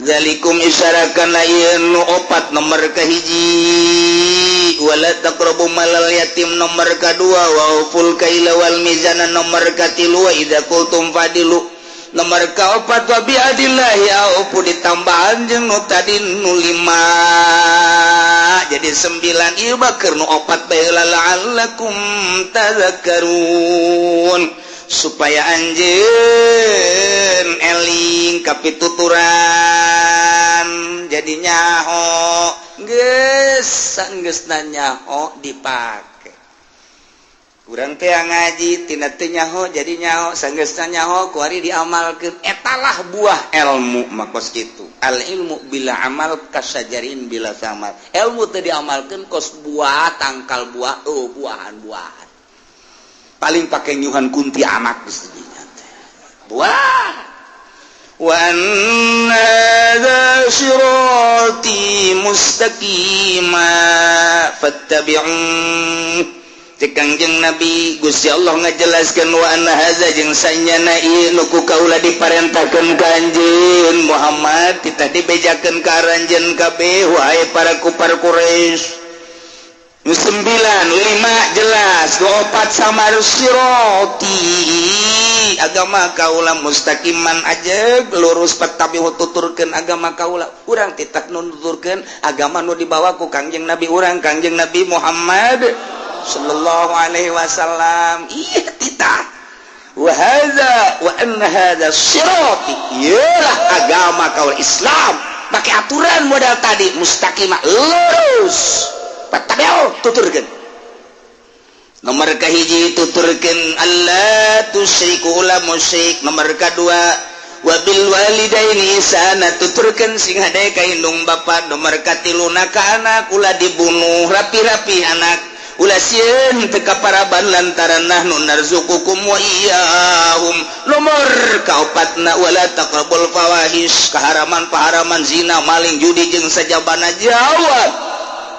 zalikum isyarakan ieu nu opat nomor kahiji wala taqrabu malal yatim nomor kadua wa uful kaila wal mizana nomor katilu wa idza qultum fadilu nomor kaopat wa biadillahi aufu ditambahan jeung nu tadi nu 5 jadi 9 ieu mah keur nu opat bae la'allakum tadhakkarun supaya anjeun eling kapituturan jadi nyaho geus sanggeusna nyaho dipake. Urang teh ngaji tina teu nyaho jadi nyaho, sanggeusna nyaho kuari diamalkeun. Etalah buah ilmu mah kos kitu. Al ilmu bila amal kasyajarin bila samar. Ilmu teu diamalkeun kos buah tangkal buah, oh buahan-buahan. Paling pake nyuhan kunti anak geus dinya teh. Buah. Wa anna hadza sirati mustaqima fattabi'u. Cek Kangjeng Nabi, Gusti Allah ngajelaskeun wa anna hadza jeung sanyana ieu nu ku kaula diparentahkeun ka anjeun Muhammad, titah dibejakeun ka aranjeun kabeh, wahai para kufar Quraisy. Nu 9 5 jelas, 24 samar sirati agama kaula mustaqiman aja lurus, fattabi'u tuturkeun agama kaula. Urang titah nu nuturkeun agama nu dibawa ku Kangjeng Nabi urang, Kangjeng Nabi Muhammad sallallahu alaihi wasallam. Iya titah wa hadza wa anna hadza sirati, iyalah agama kaul Islam pakai aturan modal tadi mustaqimah lurus, fattabi'u tuturkeun. Nomor kahiji tuturkeun alla tusyriku ulah musyrik. Nomor kadua wabil walidaini ihsana, tuturkeun sing hade ka indung bapa. Nomor katiluna ka anak ulah dibunuh, rapi-rapi anak, ulah sieun teu kaparaban lantaran nahnu narzuqukum wa iyyahum. Nomor kaopatna wala taqrabul fawahish, kaharaman paharaman, zina, maling, judi jeung sajabana jawab.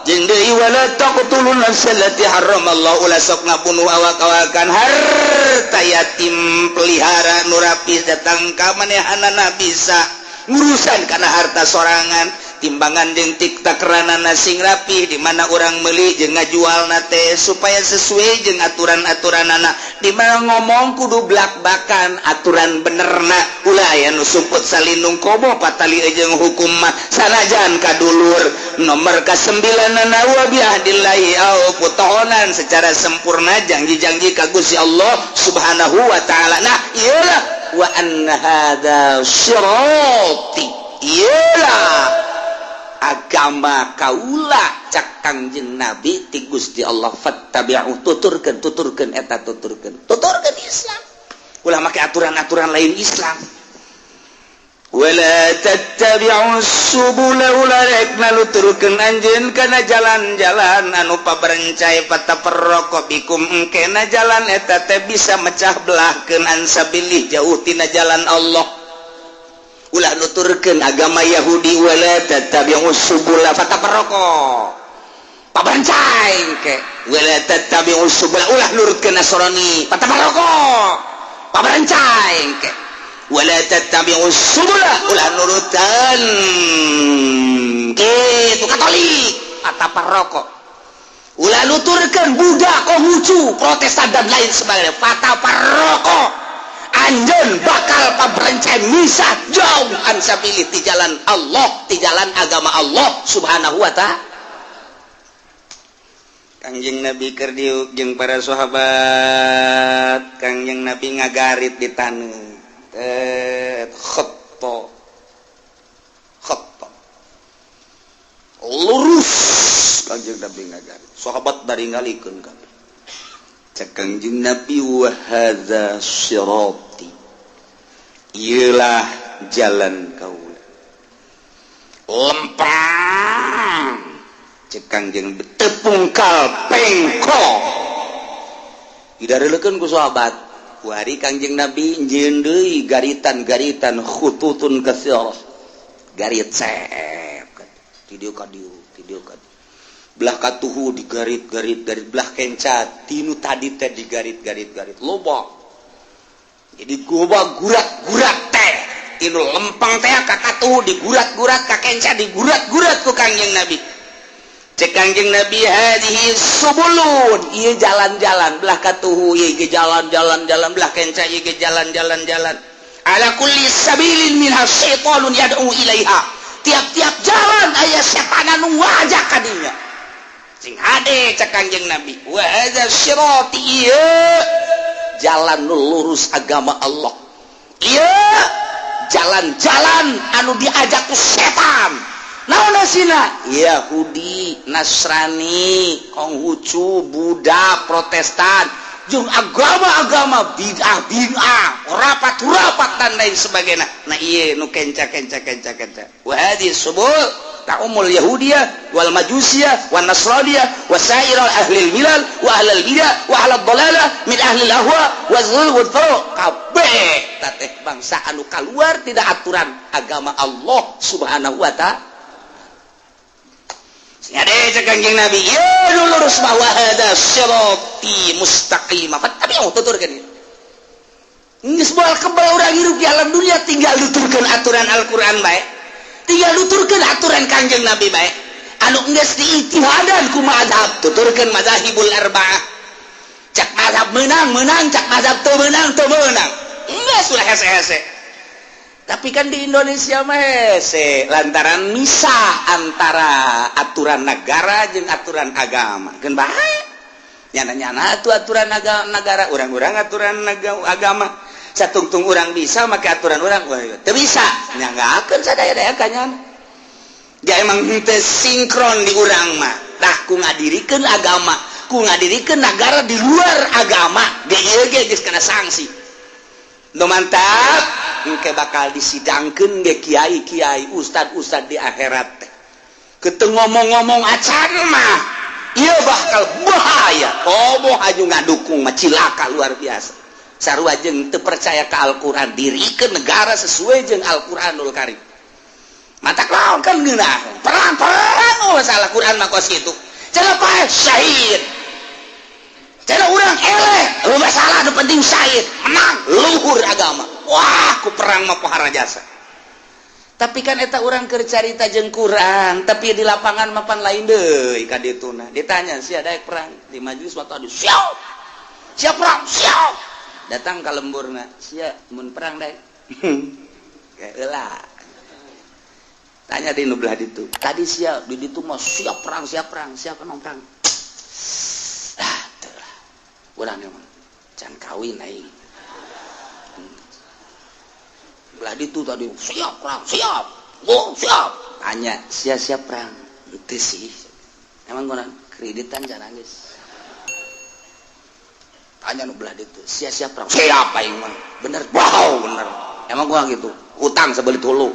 Jeung deui wala taqtulun nafsal lati harramallahu, ulah sok ngabunuh awak-awakan. Harta yatim pelihara nu rapi datang ka manehanana, bisa ngurusan kana harta sorangan, timbangan jeung tiktakranana sing rapih, di mana urang meuli jeung ngajualna teh supaya sesuai jeung aturan-aturanana, di mana ngomong kudu blak-bakan aturan benerna, ulah aya nu sumput salindung komo patali jeung hukum mah sanajan kadulur. Nomor ka-9 wa bi ahdillahi aufu, tohonan secara sempurna janji-janji ka Gusti Allah Subhanahu wa taala. Nah, iyalah wa anna hadza sirati, iyalah agama kaula cak Kangjeng Nabi ti Gusti Allah, fattabi'u tuturkeun, tuturkeun eta, tuturkeun, tuturkeun Islam, ulah make aturan-aturan lain Islam. Wala tattabi'u subula, ulah rek naluturkeun anjeun kana jalan-jalan anu paberencai, fatafarraqu bikum, engkena jalan eta teh bisa mecah belahkeun, ansabilih jauh tina jalan Allah. Ulah nuturkeun agama Yahudi, wala tattabi'u subula fatafarraqu paberencai ke, wala tattabi'u subula ulah nurutkeun Nasrani fatafarraqu paberencai ke, wala tattabi'u subula ulah nurutan kitu Katolik fatafarraqu, ulah nuturkeun Buddha, Konghucu, Protestan dan lain sebagainya fatafarraqu, anjeun bakal paberencai misah jauh ansabilih ti jalan Allah, ti jalan agama Allah Subhanahu wa ta'ala. Kangjeng Nabi keur diuk jeung para sahabat, Kangjeng Nabi ngagarit di taneuh, khatto khatto lurus. Kangjeng Nabi ngagarit, sahabat dari ngalikeun kabeh. Cek Kangjeng Nabi wa hadza sirati, iyalah jalan kaula lempang. Cek Kangjeng tepungkal pengko didareulekeun ku sahabat. Kuari Kangjeng Nabi nyieun deui garitan-garitan, khututun katsirah, garit sep ti dieu ka dieu, ti dieu ka dieu, belah katuhu digarit-garit, garit belah kenca tinu tadi teh digarit-garit-garit loba, jadi goba gurat-gurat teh tinu lempang teh ka katuhu digurat-gurat, ka kenca digurat-gurat ku Kangjeng Nabi. Cek Kangjeng Nabi hadhihi subulun, ieu jalan-jalan, belah katuhu ieu ge jalan-jalan jalan, belah kenca ieu ge jalan-jalan jalan, ala kulli sabilin minha syaitanun yad'u ilaiha, tiap-tiap jalan aya setan anu ngajak ka dinya. Sing hade cek Kangjeng Nabi wa hadza sirati, ieu jalan nu lurus agama Allah, ieu jalan-jalan anu diajak ku setan. Naon asina? Yahudi, Nasrani, Konghucu, Buddha, Protestan. jeung agama-agama bid'ah bid'ah, rapat-rapat dan lain sebagainya. Nah, ieu nu kenca kenca kenca kenca. Wa hadhihi subul ta'ummul yahudiyah wal majusiyah wan nasraniyah wa sa'iral ahli milal wa ahlul bidah wa ahlul dalalah min ahli ahwa wa dzul wal furu, kabeh teh bangsa anu kaluar tina aturan agama Allah Subhanahu wa Ta'ala. Sing Kangjeng Nabi, ieu nu lurus mah, wa hadza sirati mustaqima fattabi'u, tuturkeun. Geus moal kebal urang hirup di alam dunia, tinggal tuturkeun aturan Al-Qur'an bae, tinggal tuturkeun aturan Kangjeng Nabi bae anu geus diijtihadan ku mazhab. Tuturkeun mazahibul arba'ah, cak mazhab menang menang, cak mazhab teu menang teu menang, geus ulah hese-hese. Tapi kan di Indonesia mah hese lantaran misah antara aturan negara jeung aturan agama. Keun bae nyana-nyana atuh aturan negara, urang-urang aturan agama. Satungtung urang bisa make aturan urang, teu bisa nyanggakeun sadaya-daya ka nyana. Ya emang henteu sinkron di urang mah. Tah, ku ngadirikeun agama, ku ngadirikeun negara di luar agama ge, ieu ge geus kena sanksi. Nu mantap engke bakal disidangkeun ge kiai-kiai, ustad-ustad di akhirat teh. Keteu ngomong-ngomong acan mah ieu bakal bahaya. Komo haju ngadukung mah cilaka luar biasa. Sarua jeung teu percaya ka Al-Qur'an, dirikeun negara sesuai jeung Al-Qur'anul Karim. Mata lawan kan ngeunah perang perang, oh masalah Quran mah kos kitu. Cenah paeh syahid, cenah urang eleh, lu masalah nu penting syahid, menang luhur agama. Wah, ku perang mah pohara jasa. Tapi kan eta urang keur carita jeung Quran, tapi di lapangan mapan lain deui ka dituna. Ditanya sia daek perang, di majelis mah tadi siap siap perang siap, datang ka lemburna, sia mun perang daek kayak. Tanya di nu belah ditu, tadi siap di ditu mah siap perang siap perang siap perang perang. Ah, teu lah urang emang can kawin aing. Belah ditu tadi siap perang siap, oh siap. Tanya sia siap perang itu sih, emang gua kreditan can nangis. Tanya nu belah ditu, sia siap perang? Siap aing mah. Bener? Wow, bener. Emang gua gitu, utang sebelit hulu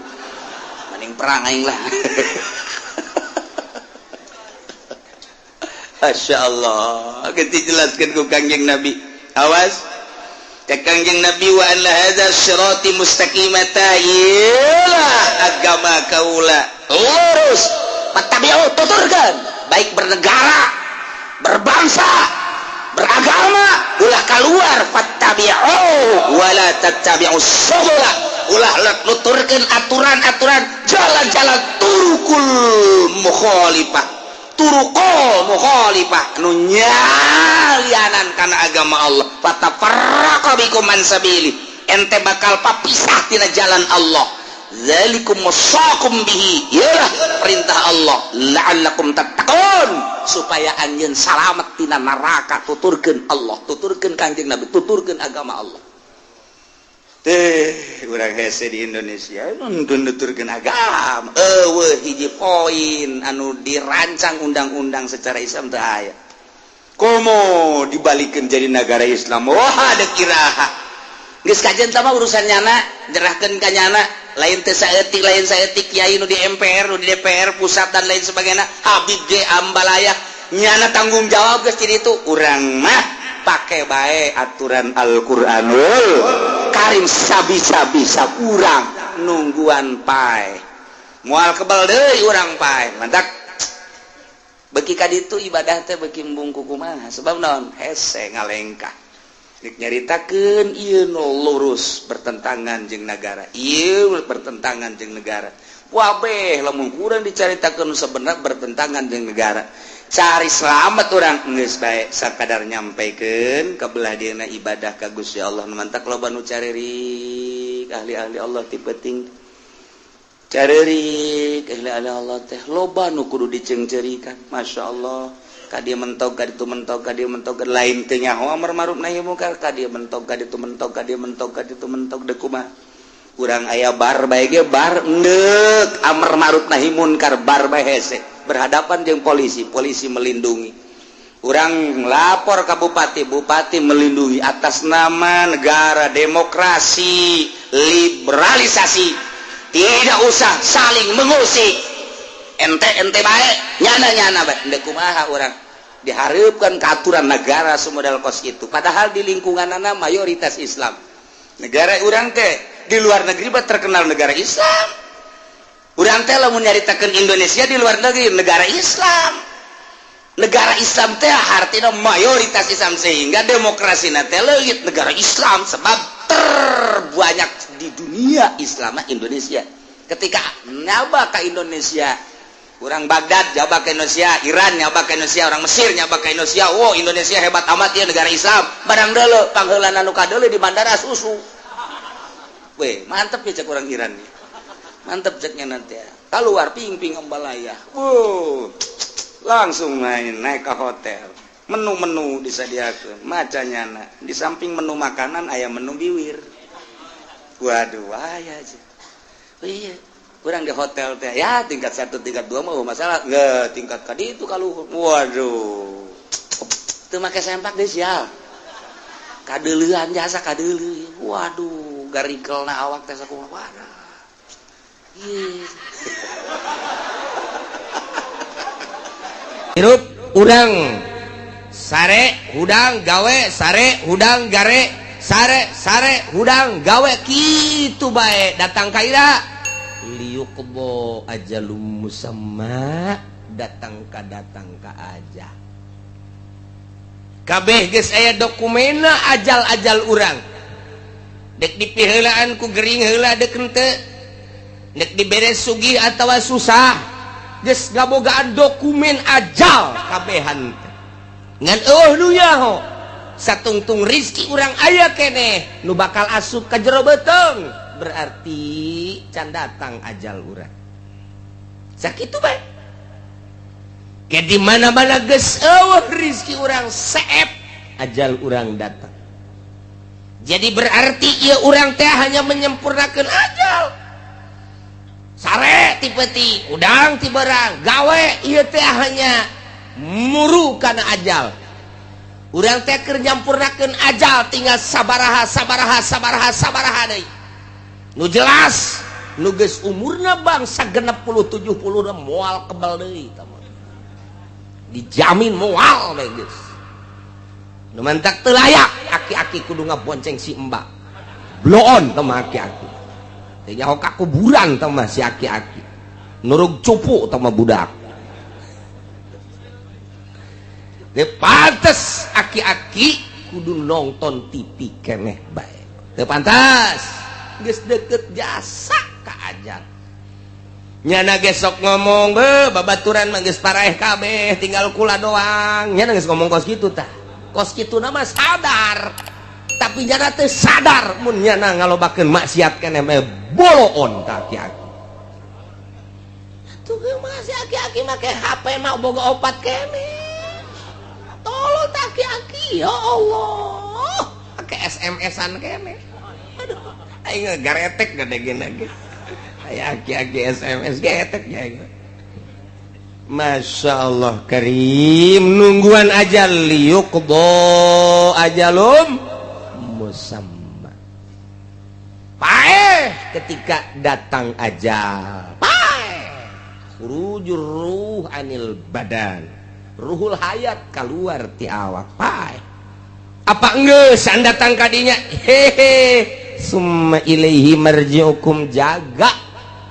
mending perang aing lah. Masya Allah, kita jelaskan ku Kangjeng Nabi. Awas ka Kangjeng Nabi, wa anna hadza sirati mustaqimata, iyalah agama kaula lurus, fattabi'u, tuturkan, baik bernegara, berbangsa, beragama, ulah keluar. Fattabi'u wala tattabi'us subula, ulah nuturkeun aturan-aturan jalan-jalan turukul mukhalifah, turuqul mukhalifah nu nyalianan kana agama Allah. Fatafarraqa bikum an sabili, ente bakal papisah tina jalan Allah. Zalikum wasaqum bihi, ialah perintah Allah, la'allakum tattaqun, supaya anjeun salamet tina neraka. Tuturkeun Allah, tuturkeun Kangjeng Nabi, tuturkeun agama Allah. Teh urang hese di Indonesia nonton nuturkeun agama, eueuh hiji poin anu dirancang undang-undang secara Islam teu aya. Komo dibalikeun jadi negara Islam, wah ada kiraha geus kajen mah urusan nyana, nyerahkeun ka nyana. Lain teh saeutik, lain saeutik kiai nu di MPR, nu di DPR pusat dan lain sebagainya, Habib ge ambalaya, nyana tanggung jawab geus. Jadi itu urang mah pake bae aturan Al-Qur'anul Karim sabisa-bisa. Urang nungguan pae, moal kebal deui urang pae. Mantak beki ka ditu ibadah teh beki embung kumaha, sebab naon? Hese ngalengkah. Rek nyaritakeun ieu nu lurus bertentangan jeung negara, ieu bertentangan jeung negara. Wabeh lamun kurang dicaritakeun sebenarnya bertentangan jeung negara. Cari selamat urang geus bae sakadar nyampaikan ka belah dieuna ibadah ka Gusti Allah. Mantak loba nu caririk ahli-ahli Allah ti penting, caririk ahli-ahli Allah teh loba nu kudu diceungceurikan. Masya Allah, ka dieu mentok, ka ditu mentok, ka dieu mentok, lain teu nyaho amar ma'ruf nahi mungkar, ka dieu mentok, ka ditu mentok, ka dieu mentok, ka ditu mentok. Deuk kumaha urang aya bar bae ge, bar endek amar ma'ruf nahi munkar, bar bae hese berhadapan jeung polisi, polisi melindungi. Urang lapor ke bupati, bupati melindungi atas nama negara demokrasi liberalisasi, tidak usah saling mengusik, ente ente baik, nyana nyana baik. Ndek kumaha urang diharapkan keaturan negara semodal kos itu, padahal di lingkungan anak mayoritas Islam. Negara urang teh di luar negeri bah terkenal negara Islam. Urang teh lamun nyaritakeun Indonesia di luar negeri, negara Islam. Negara Islam teh artinya mayoritas Islam, sehingga demokrasi teh leungit negara Islam, sebab terbanyak di dunia Islam Indonesia. Ketika nyaba ke Indonesia, orang Baghdad nyaba ke Indonesia, Iran nyaba ke Indonesia, orang Mesir nyaba ke Indonesia, "Wow, Indonesia hebat amat ya, negara Islam." Barang deuleu pangheulana nu kadeuleu di bandara susu weh, "Mantep ya," cek orang Iran nih, "mantep," ceknya. Nanti ya keluar ping-ping ambalaya, wow, langsung main naik ke hotel, menu-menu disediakan macanya. Di samping menu makanan aya menu biwir. Waduh, aya aja. Oh iya, kurang di hotel teh ya tingkat satu, tingkat dua mau masalah nggak, tingkat kadi itu kalau waduh itu make sempak deh, sial, kadeuleuan jasa kadeuleu. Waduh, garigel na awak teh sakumaha. Waduh. Iya. Hirup urang sare hudang gawe, sare hudang gare, sare sare hudang gawe, kitu bae. Datang ka ira liuk kebo ajalum musamma, datang ka datang ka aja kabeh geus aya dokumena ajal-ajal urang. Dek dipiheulaan ku gering heula, dek henteu, dek dibere sugih atawa susah, geus ngabogaan dokumen ajal kabehan teh. Ngan eueuh nu nyaho, satungtung rizki urang aya keneh nu bakal asup ka jero beuteung, berarti can datang ajal urang. Sakitu bae. Ke di mana-mana geus eueuh rizki urang, seep ajal urang datang. Jadi berarti ieu urang teh hanya menyempurnakan ajal. Sare ti peuting, udang ti berang, gawe, ieu teh hanya muru kana ajal. Urang teh keur nyampurnakeun ajal, tinggal sabaraha sabaraha sabaraha sabaraha deui. Nu jelas nu geus umurna bangsa 60 70 moal kebal deui tah mah. Dijamin moal bae geus. Nu mantak teu layak aki-aki kudu ngabonceng si embak. Bloon tah mah aki-aki. Teu nyaho ka kuburan tah mah si aki-aki. Nurug cupu tah mah budak. Teu pantes aki-aki kudu nonton TV keneh bae. Teu pantas. Geus deket jasa ka ajal. Nyana gesok ngomong, "Be, babaturan mah geus paraeh kabeh, tinggal kula doang." Nyana geus ngomong kos kitu tah. Kos kitu mah sadar. Tapi nyana teu sadar mun nyana ngalobakeun maksiat keneh mah boloon ka aki-aki. Atuh ge mah si aki-aki make HP mah boga opat keneh. Tolol tah aki-aki, ya Allah. Make SMS-an keneh. Aduh, aing garetek gede gini ge. Aya aki-aki SMS getek ya. Masya Allah karim, nungguan aja liyuqdo ajalum musamma. Paeh ketika datang ajal. Paeh. Khurujur ruh anil badan. Ruhul hayat keluar ti awak. Paeh. Apa enggeus datang kadinya? Hehe. Summa ilaihi marji'ukum, jaga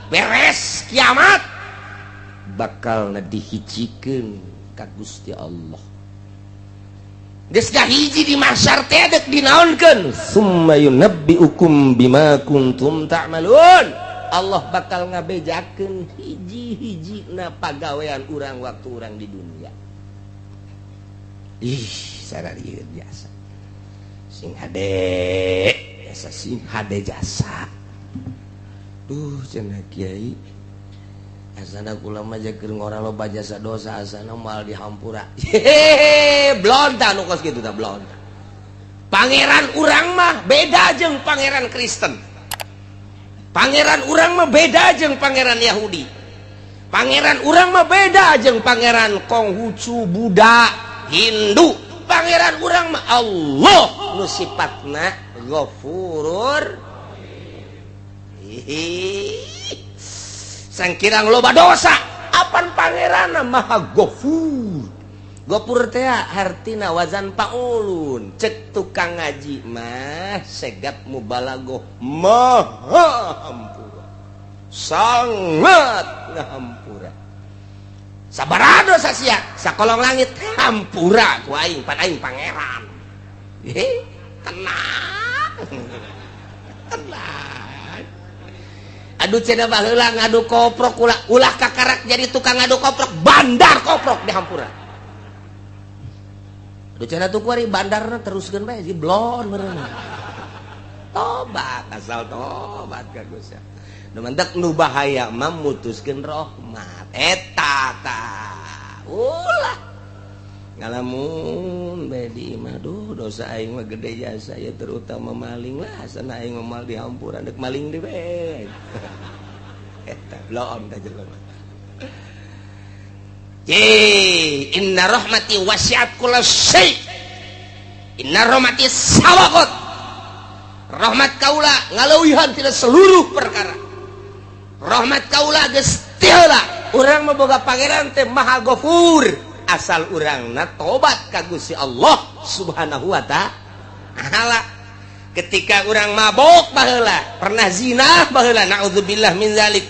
beres kiamat bakal dihijikeun ka Gusti Allah. Geus hiji di mahsyar teh dek dinaonkeun, summa yunabbiukum bima kuntum ta'malun. Allah bakal ngabejakeun hiji-hiji na pagawean urang waktu urang di dunia. Ih, sararieun jasa sing hade jasa, sing hade jasa. Duh, cenah kiai, asana kula mah keur ngora loba jasa dosa, asana moal dihampura. Hehehe, blonta nu kos kitu tah, blonta. Pangeran urang mah beda jeung pangeran Kristen. Pangeran urang mah beda jeung pangeran Yahudi. Pangeran urang mah beda jeung pangeran Konghucu, Buddha. Hindu. Pangeran urang mah Allah nu sifatna Ghafurur. Sangkirang loba dosa, apan pangeranna Maha Ghafur. Ghafur teh hartina wazan paulun. Cek tukang ngaji mah segap mubalagoh maha hampura. Sangat ngahampura. Sabaraha dosa sia sakolong langit hampura ku aing, pan aing pangeran. Tenang. Tenang. Aduh cenah baheula ngadu koprok ulah ulah kakarak jadi tukang ngadu koprok, bandar koprok dihampura. Aduh cenah tuh kuari bandarna teruskeun bae si blon meureun. Tobat asal tobat ka Gusti. Nu mantak nu bahaya mah mutuskeun rahmat. Eta tah. Ulah ngalamun bae di imah, duh dosa aing mah gede jasa ya, terutama maling lah, asana aing mah moal dihampura deuk maling deui bae. Eta blon tah jelema. Ye, inna rahmati wasi'at kulla syai. Inna rahmati sabaqat. Rahmat kaula ngaleuwihan tina seluruh perkara. Rahmat kaula geus ti heula. Urang mah boga pangeran teh Maha Ghafur. Asal urangna tobat ka Gusti Allah Subhanahu wa ta'ala. Ketika urang mabok baheula, pernah zina baheula, naudzubillah min zalik.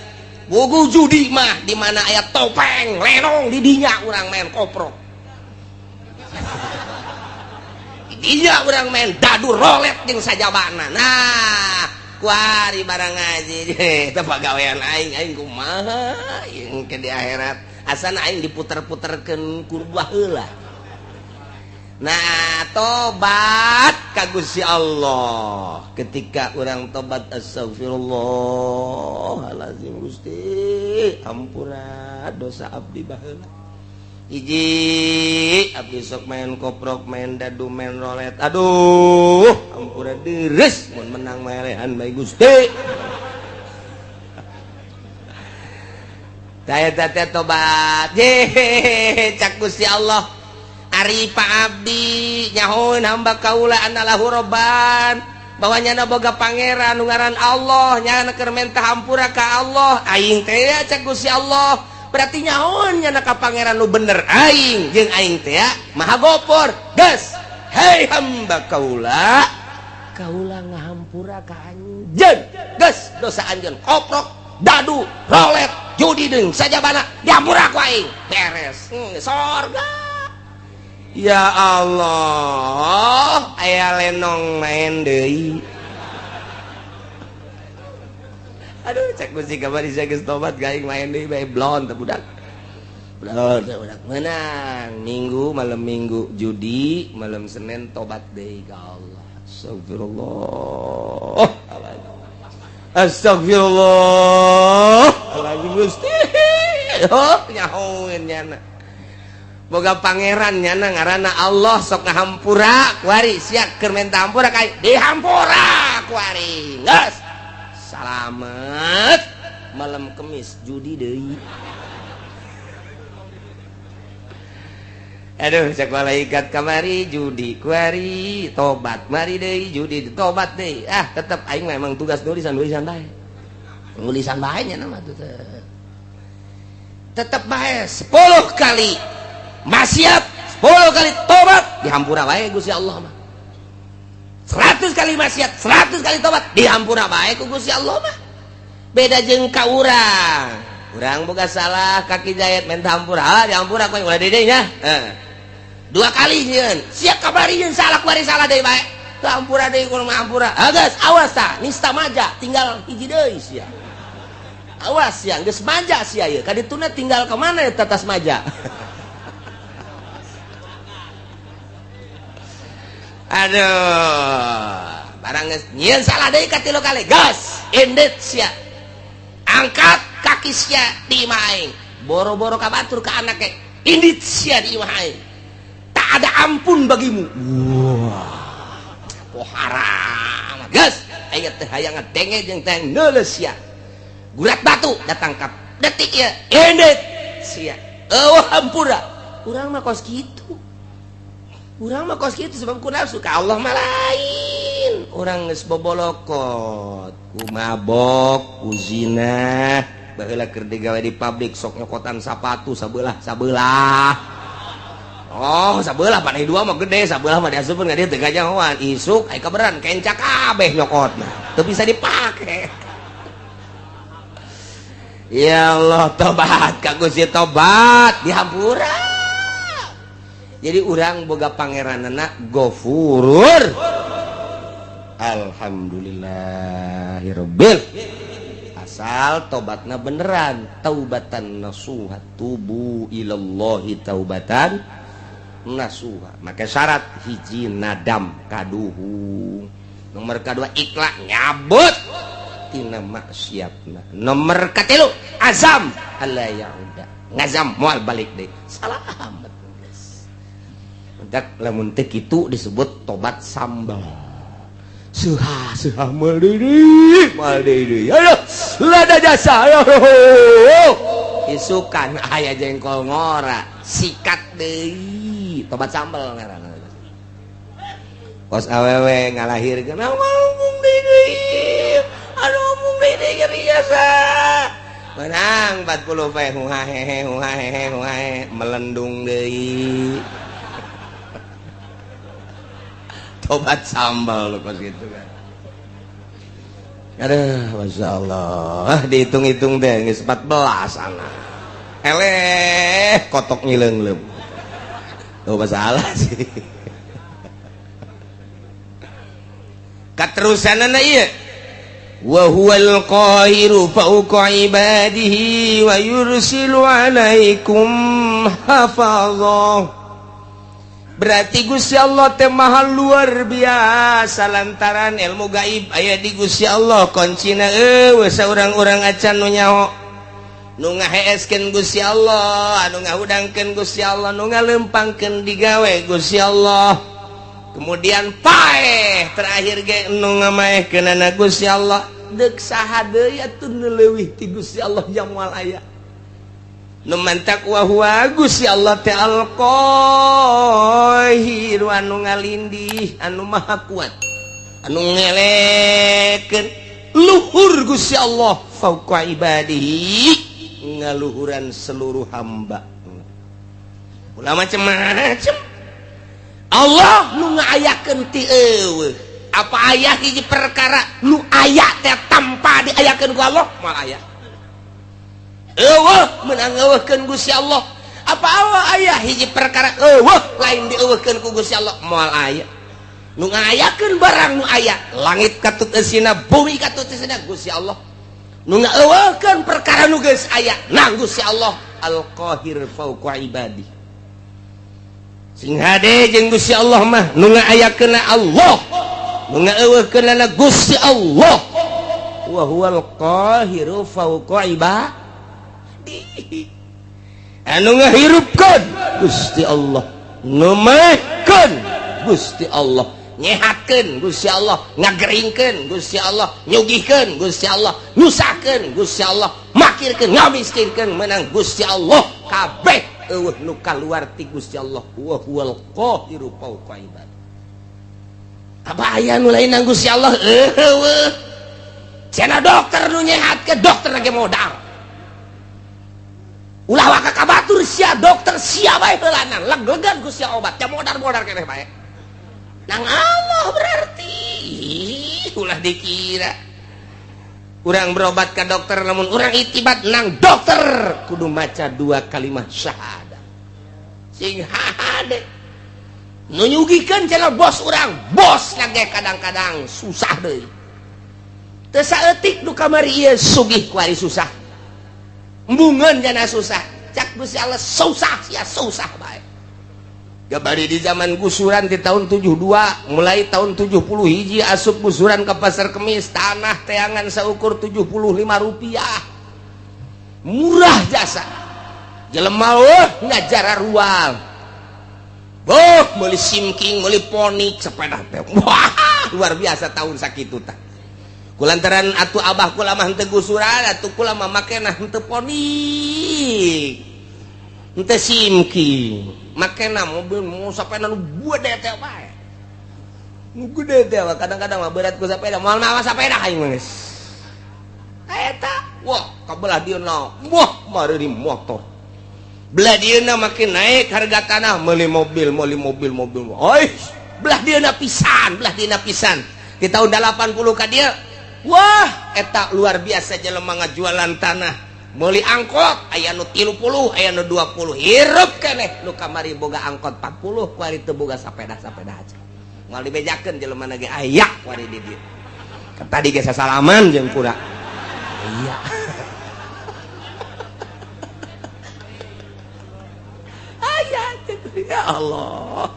Bogo judi mah di mana aya topeng lenong di dinya urang main koprok. Di dinya urang main dadu rolet jeung sajabana. Nah, kuari barang ngaji eta pagawean aing, aing kumaha jeung ke di akhirat. Asana aing diputer-puterkeun ku baheula. Nah, tobat ka Gusti Allah. Ketika urang tobat astagfirullahalazim Gusti, ampura dosa abdi baheula. Hiji abdi sok main koprok, main dadu, main rolet. Aduh, ampura deres mun menang melehan bae Gusti. Tah eta teh tobat. Ye, cak Gusti Allah. Ari Pak Abdi nyahoeun hamba kaula anallahu robban, bahwa nyana boga pangeran nu ngaran Allah, nyana keur menta hampura ka Allah. Aing teh cak Gusti Allah, berarti nyahoeun nyana ka pangeran nu bener aing jeung aing teh Maha Gopor. Geus, hei hamba kaula, kaula ngahampura ka anjeun. Geus dosa anjeun koprok, dadu, rolet, judi deung sajabana dihampura ku aing. Beres. Sorga. Ya Allah, aya lenong main deui. Aduh, cek Gusti kamari sia geus tobat gaing main deui bae blon teh budak. Blon teh budak menang. Minggu malam Minggu judi, malam Senin tobat deui ka Allah. Astagfirullah. Astagfirullah. Lagi Gusti. Oh, nyahoeun nyana. Boga pangeran nyana ngaranna Allah sok ngahampura kuari sia keur menta hampura ka dihampura kuari. Geus. Salamet malam Kemis judi deui. Aduh cek malaikat kamari judi kuari tobat mari deui judi tobat deui. Ah tetep aing memang tugas nulisan-nulisan bae. Nulisan bae nya mah tetep bae 10 kali maksiat, 10 kali tobat dihampura bae Gusti Allah mah. 100 kali maksiat, 100 kali tobat dihampura bae ku Gusti Allah mah. Beda jeung ka urang. Urang boga salah kaki jayat menta hampura, ah dihampura ku ulah deui nya. Heeh. 2 kali nyieun, sia kabari nyeun salah kuari salah deui bae. Teu hampura deui kudu hampura. Ah geus awas tah, nista maja tinggal hiji deui sia. Awas sia geus maja sia ieu, ka dituna tinggal ka mana eta tas maja. Aduh, barang geus nyieun salah deui ka 3 kali. Gas, indit sia. Angkat kaki sia di imah aing. Boro-boro ka batur ka anake. Indit sia di imah aing. Tak ada ampun bagimu. Wah. Poharam. Gas, aya teh hayang ngadenge jeung teh neuleus sia. Gurat batu datang ka detik ieu. Indit sia. Eueuh hampura. Urang mah kos kitu. Urang mah kos kitu sebab ku nafsu, ka Allah mah lain. Urang geus bobolokot ku mabok, ku zina. Baheula keur digawe di pabrik sok nyokotan sapatu sabelah sabelah. Oh, sabelah panai dua mah gede, sabelah mah diasupkeun ka dieu teu gajahoan. Isuk aya kaberan kenca kabeh nyokotna. Teu bisa dipake. Ya Allah, tobat ka Gusti, tobat dihampura. Jadi urang boga pangeranana Gofurur. Alhamdulillahirabbil. Asal tobatna beneran, taubatan nasuha, tubu ilallahi taubatan nasuha. Maka syarat hiji nadam kaduhung. Nomor kedua ikhlas nyabut tina maksiatna. Nomor katilu azam alla yauda. Ngazam moal balik deui. Salamet geus. Mentak lamun teu kitu disebut tobat sambal. Suha suha moal deui, moal deui. Aduh, lada jasa. Aduh. Isukan aya jengkol ngora, sikat deui. Tobat sambal ngaranna. Kos awewe ngalahirkeun ngomong deui. Aduh, ngomong deui nyeri jasa. Menang 40 pe huhahehe huhahehe huhahe melendung deui. Tobat sambal lu kos gitu kan. Aduh, Masya Allah. Dihitung-hitung deh, geus 14 anak. Eleh, kotok ngileung-leung. Tuh masalah sih. Katerusanana ieu. Wa huwal qahiru fawqa ibadihi wa yursilu alaikum hafazah. Berarti Gusti Allah teh maha luar biasa lantaran ilmu gaib aya di Gusti Allah, kuncina eueuh saurang-urang acan nu nyaho. Nu ngaheeskeun Gusti Allah, anu ngahudangkeun Gusti Allah, nu ngalempangkeun digawe Gusti Allah. Kemudian paeh terakhir ge nu ngamaehkeunana Gusti Allah. Deuk saha deui atuh nu leuwih ti Gusti Allah yang moal aya. Nu mantak wa huwa Gusti Allah teh al-Qahir anu ngalindih, anu maha kuat, anu ngelekeun luhur Gusti Allah fauqa ibadihi, ngaluhuran seluruh hamba. Ulah macem-macem Allah nu ngaayakeun ti eueuh. Apa aya hiji perkara nu aya teh tanpa diayakeun ku Allah? Moal aya. Eueuh meunang eueuhkeun Gusti Allah. Apa Allah aya hiji perkara eueuh lain dieueuhkeun ku Gusti Allah? Moal aya. Nu ngayakeun barang nu aya, langit katut eusina, bumi katut eusina Gusti Allah. Nu ngaeueuhkeun perkara nu geus aya, nang Gusti Allah Al-Qahir fauqa ibadi. Sing hade jeung Gusti Allah mah nu ngaayakeunna Allah, nu ngaeueuhkeunna Gusti Allah. Wa huwal qahiru fauqa ibadi. Anu ngahirupkeun Gusti Allah, nu maehkeun Gusti Allah, nyehatkeun Gusti Allah, ngageringkeun Gusti Allah, nyugihkeun Gusti Allah, nyusahkeun Gusti Allah, makirkeun, ngamiskinkeun menang Gusti Allah. Kabeh eueuh nu kaluar ti Gusti Allah. Wa huwal qahiru fauqa ibad. Apa aya nu lain nang Gusti Allah? Eueuh. Cenah dokter nu nyehatkeun, dokter lagi modal. Ulah waka ka batur sia dokter sia bae heulana, leg-legan ku sia obat, ja modar-modar keneh bae. Nang Allah berarti ulah dikira. Urang berobat ka dokter, namun urang itibat nang dokter kudu maca dua kalimat syahadat. Sing hade. Nu nyugikeun cenah bos urang, bos lagi kadang-kadang susah deui. Teu saeutik nu kamari ieu sugih kuari susah. Embungeun jana susah. Cak Gusti Allah susah sia susah bae. Gabari di zaman gusuran di tahun 72, mulai tahun 70 hiji asup gusuran ke Pasar Kemis, tanah teangan seukur 75 rupiah. Murah jasa. Jelema eueuh ngajara rual. Boh, meuli simking, meuli ponik, sepeda teh. Wah, luar biasa tahun sakitu tah. Kulantaran atuh abah kula mah henteu gusuran, atuh kula mah makena henteu ponik. Henteu simking. Makena mobil mau sepeda nu gede teh bae. Nu gede teh kadang-kadang mah berat ku sepeda, moal mawa sepeda aing mah geus. Eta, wah, kabelah dieuna. Wah, mari di motor. Belah dieuna makin naik harga tanah, meuli mobil, meuli mobil, mobil. Oi, belah dieuna pisan, belah dieuna pisan. Di tahun 80 ka dieu, wah, eta luar biasa jelema ngajualan tanah. Meuli angkot aya nu 30, aya nu 20. Hirup keneh nu kamari boga angkot 40, kuari teu boga sapeda-sapeda aja. Moal dibejakeun jelema ge aya kuari di dieu. Tadi ge sasalaman jeung kura. Iya. Aya ya Allah.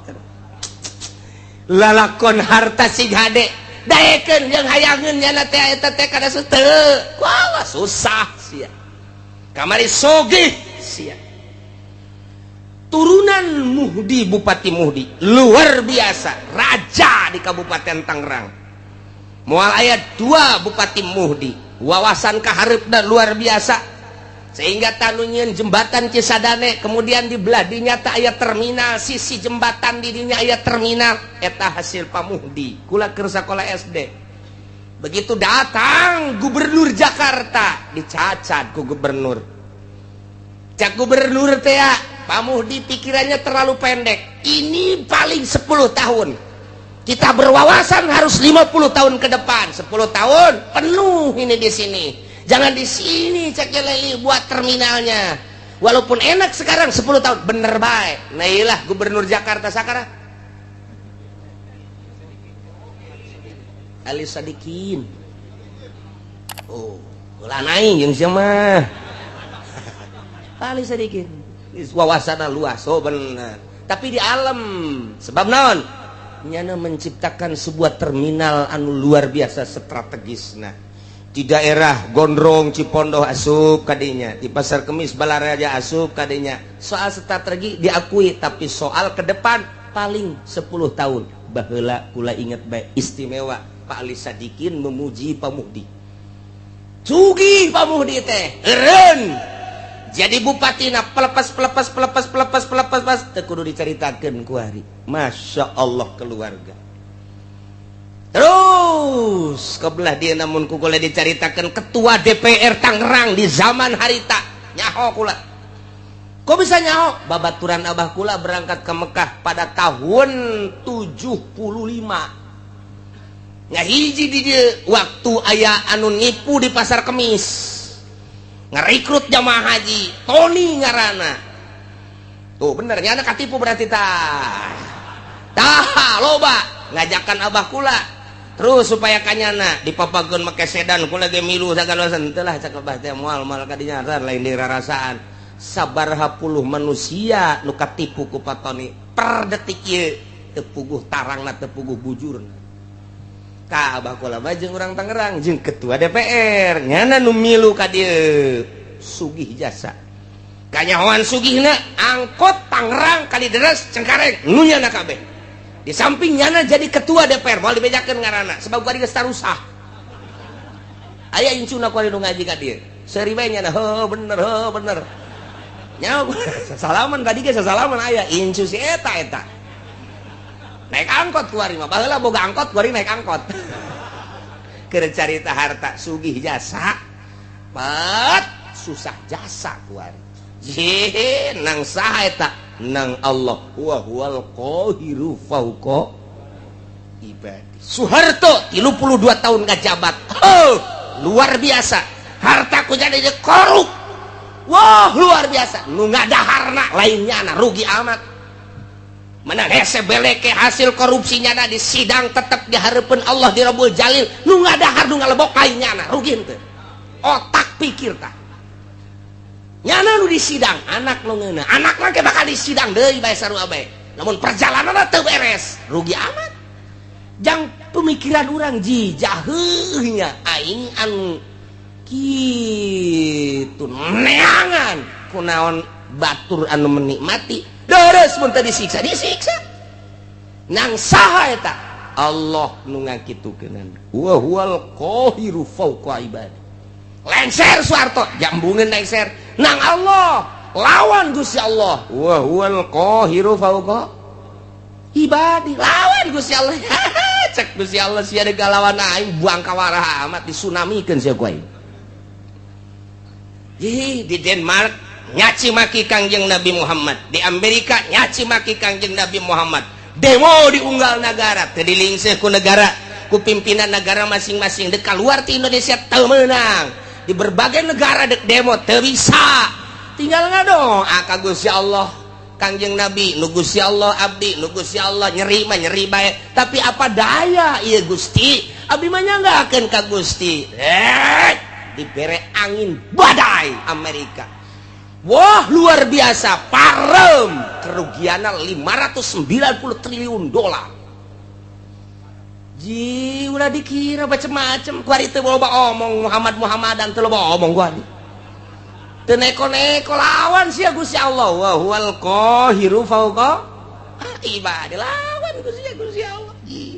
Lalakon harta sing hade daekeun jeung hayangeun nyana teh eta teh kana teu. Wah, susah sia. Kamari sogih sia. Turunan Muhdi, Bupati Muhdi luar biasa, raja di Kabupaten Tangerang. Moal aya 2 Bupati Muhdi, wawasan kahareupna luar biasa sehingga tanu nyieun jembatan Cisadane, kemudian di belah dinya teh aya terminal, sisi jembatan di dinya aya terminal, eta hasil Pak Muhdi. Kula keur sakola SD. Begitu datang gubernur Jakarta, dicacat ku gubernur. Cak gubernur teh, Pak Muhdi pikirannya terlalu pendek. Ini paling 10 tahun. Kita berwawasan harus 50 tahun ke depan. 10 tahun penuh ini di sini. Jangan di sini cak Leli buat terminalnya. Walaupun enak sekarang 10 tahun, bener baik. Nah iyalah gubernur Jakarta sekarang. Ali Sadikin. Oh, ulah naik jeung sia mah. Ali Sadikin. Wawasanna luas, oh bener. Tapi di alam, sebab naon? Nyana menciptakan sebuah terminal anu luar biasa strategisna. Di daerah Gondrong, Cipondoh asup kadinya, di Pasar Kemis Balaraja asup kadinya. Soal strategi diakui, tapi soal ke depan paling 10 tahun. Baheula kula inget baik istimewa Pak Ali Sadikin memuji Pak Muhdi. Sugih Pak Muhdi teh, eureun. Jadi bupatina pelepas pelepas pelepas pelepas pelepas pas teu kudu dicaritakeun ku hari. Masya Allah keluarga. Terus kebelah dia namun ku kula dicaritakeun ketua DPR Tangerang di zaman harita nyaho kula. Kok bisa nyaho? Babaturan abah kula berangkat ke Mekah pada tahun 75. Ngahiji di dia waktu aya anu nipu di Pasar Kemis. Ngerekrut jamaah haji, Tony ngarana. Tuh bener nyana katipu berarti tah. Tah loba ngajakan abah kula. Terus supaya kanyana dipapageun make sedan kula ge milu sagala teu lah cak abah teh moal moal ka dinya lain dirarasaan. Sabaraha puluh manusia nu katipu ku Pak Tony per detik ieu teu puguh tarangna teu puguh bujurna. Ka abah kula mah jeung urang Tangerang jeung ketua DPR nyana nu milu ka dieu sugih jasa. Kanyahoan sugihna angkot Tangerang Kalideres Cengkareng nu nyana kabeh. Di samping nyana jadi ketua DPR moal dibejakeun ngaranna sebab kuari geus tarusah. Aya incuna kuari nu ngaji ka dieu. Seuri bae nyana heuh bener heuh bener. Nyaho sasalaman tadi ge sasalaman aya incu si eta eta. Naik angkot kuari mah baheula boga angkot kuari naik angkot. Keur carita harta sugih jasa. Pat susah jasa kuari. Jih nang saha eta? Nang Allah wa huwal qahiru fauqa ibadi. Soeharto 32 tahun ngajabat. Oh, luar biasa. Harta ku jadi korup. Wah, luar biasa. Nu ngadaharna lainnya na rugi amat. Menang hese beleke hasil korupsinya na di sidang tetep dihareupeun Allah di Rabbul Jalil. Nu ngadahar nu ngalebok lainnya na rugi henteu. Otak pikir tah. Nyana nu di sidang anak nu ngeunah, anak mah ke bakal di sidang deui bae sarua bae. Namun perjalananna teu beres, rugi amat. Jang pemikiran urang ji jaheuhnya aing anu kitu neangan kunaon batur anu menikmati deres mun teu disiksa disiksa. Nang saha eta? Allah nu ngakitukeunana. Wa huwal qahiru fauqa ibadi. Lengser Soeharto jambungeun lengser nang Allah. Lawan Gusti Allah. Wa huwal qahiru fawqa ibadi. Lawan Gusti Allah. Cek Gusti Allah sia deuk lawan aing buang kawarah amat disunamikeun sia ku aing. Ih, di Denmark nyaci maki Kangjeng Nabi Muhammad, di Amerika nyaci maki Kangjeng Nabi Muhammad. Demo di unggal negara, teu dilingseuh ku negara, ku pimpinan negara masing-masing. Dek keluar ti Indonesia teu meunang. Di berbagai negara dek demo teu bisa. Tinggal ngadoa ka Gusti Allah. Kangjeng Nabi nu Gusti Allah abdi nu Gusti Allah nyeri mah nyeri bae, tapi apa daya ieu Gusti, abdi mah nyanggakeun ka Gusti. Dibere angin badai Amerika. Wah, luar biasa, parem kerugiannya 590 triliun dolar. Ji, ulah dikira macem-macem kuari teu loba omong Muhammad Muhammadan teu loba omong kuari. Teu neko-neko lawan sia Gusti Allah. Wa huwal qahiru fawqa ibadi, lawan Gusti Gusti Allah. Ji,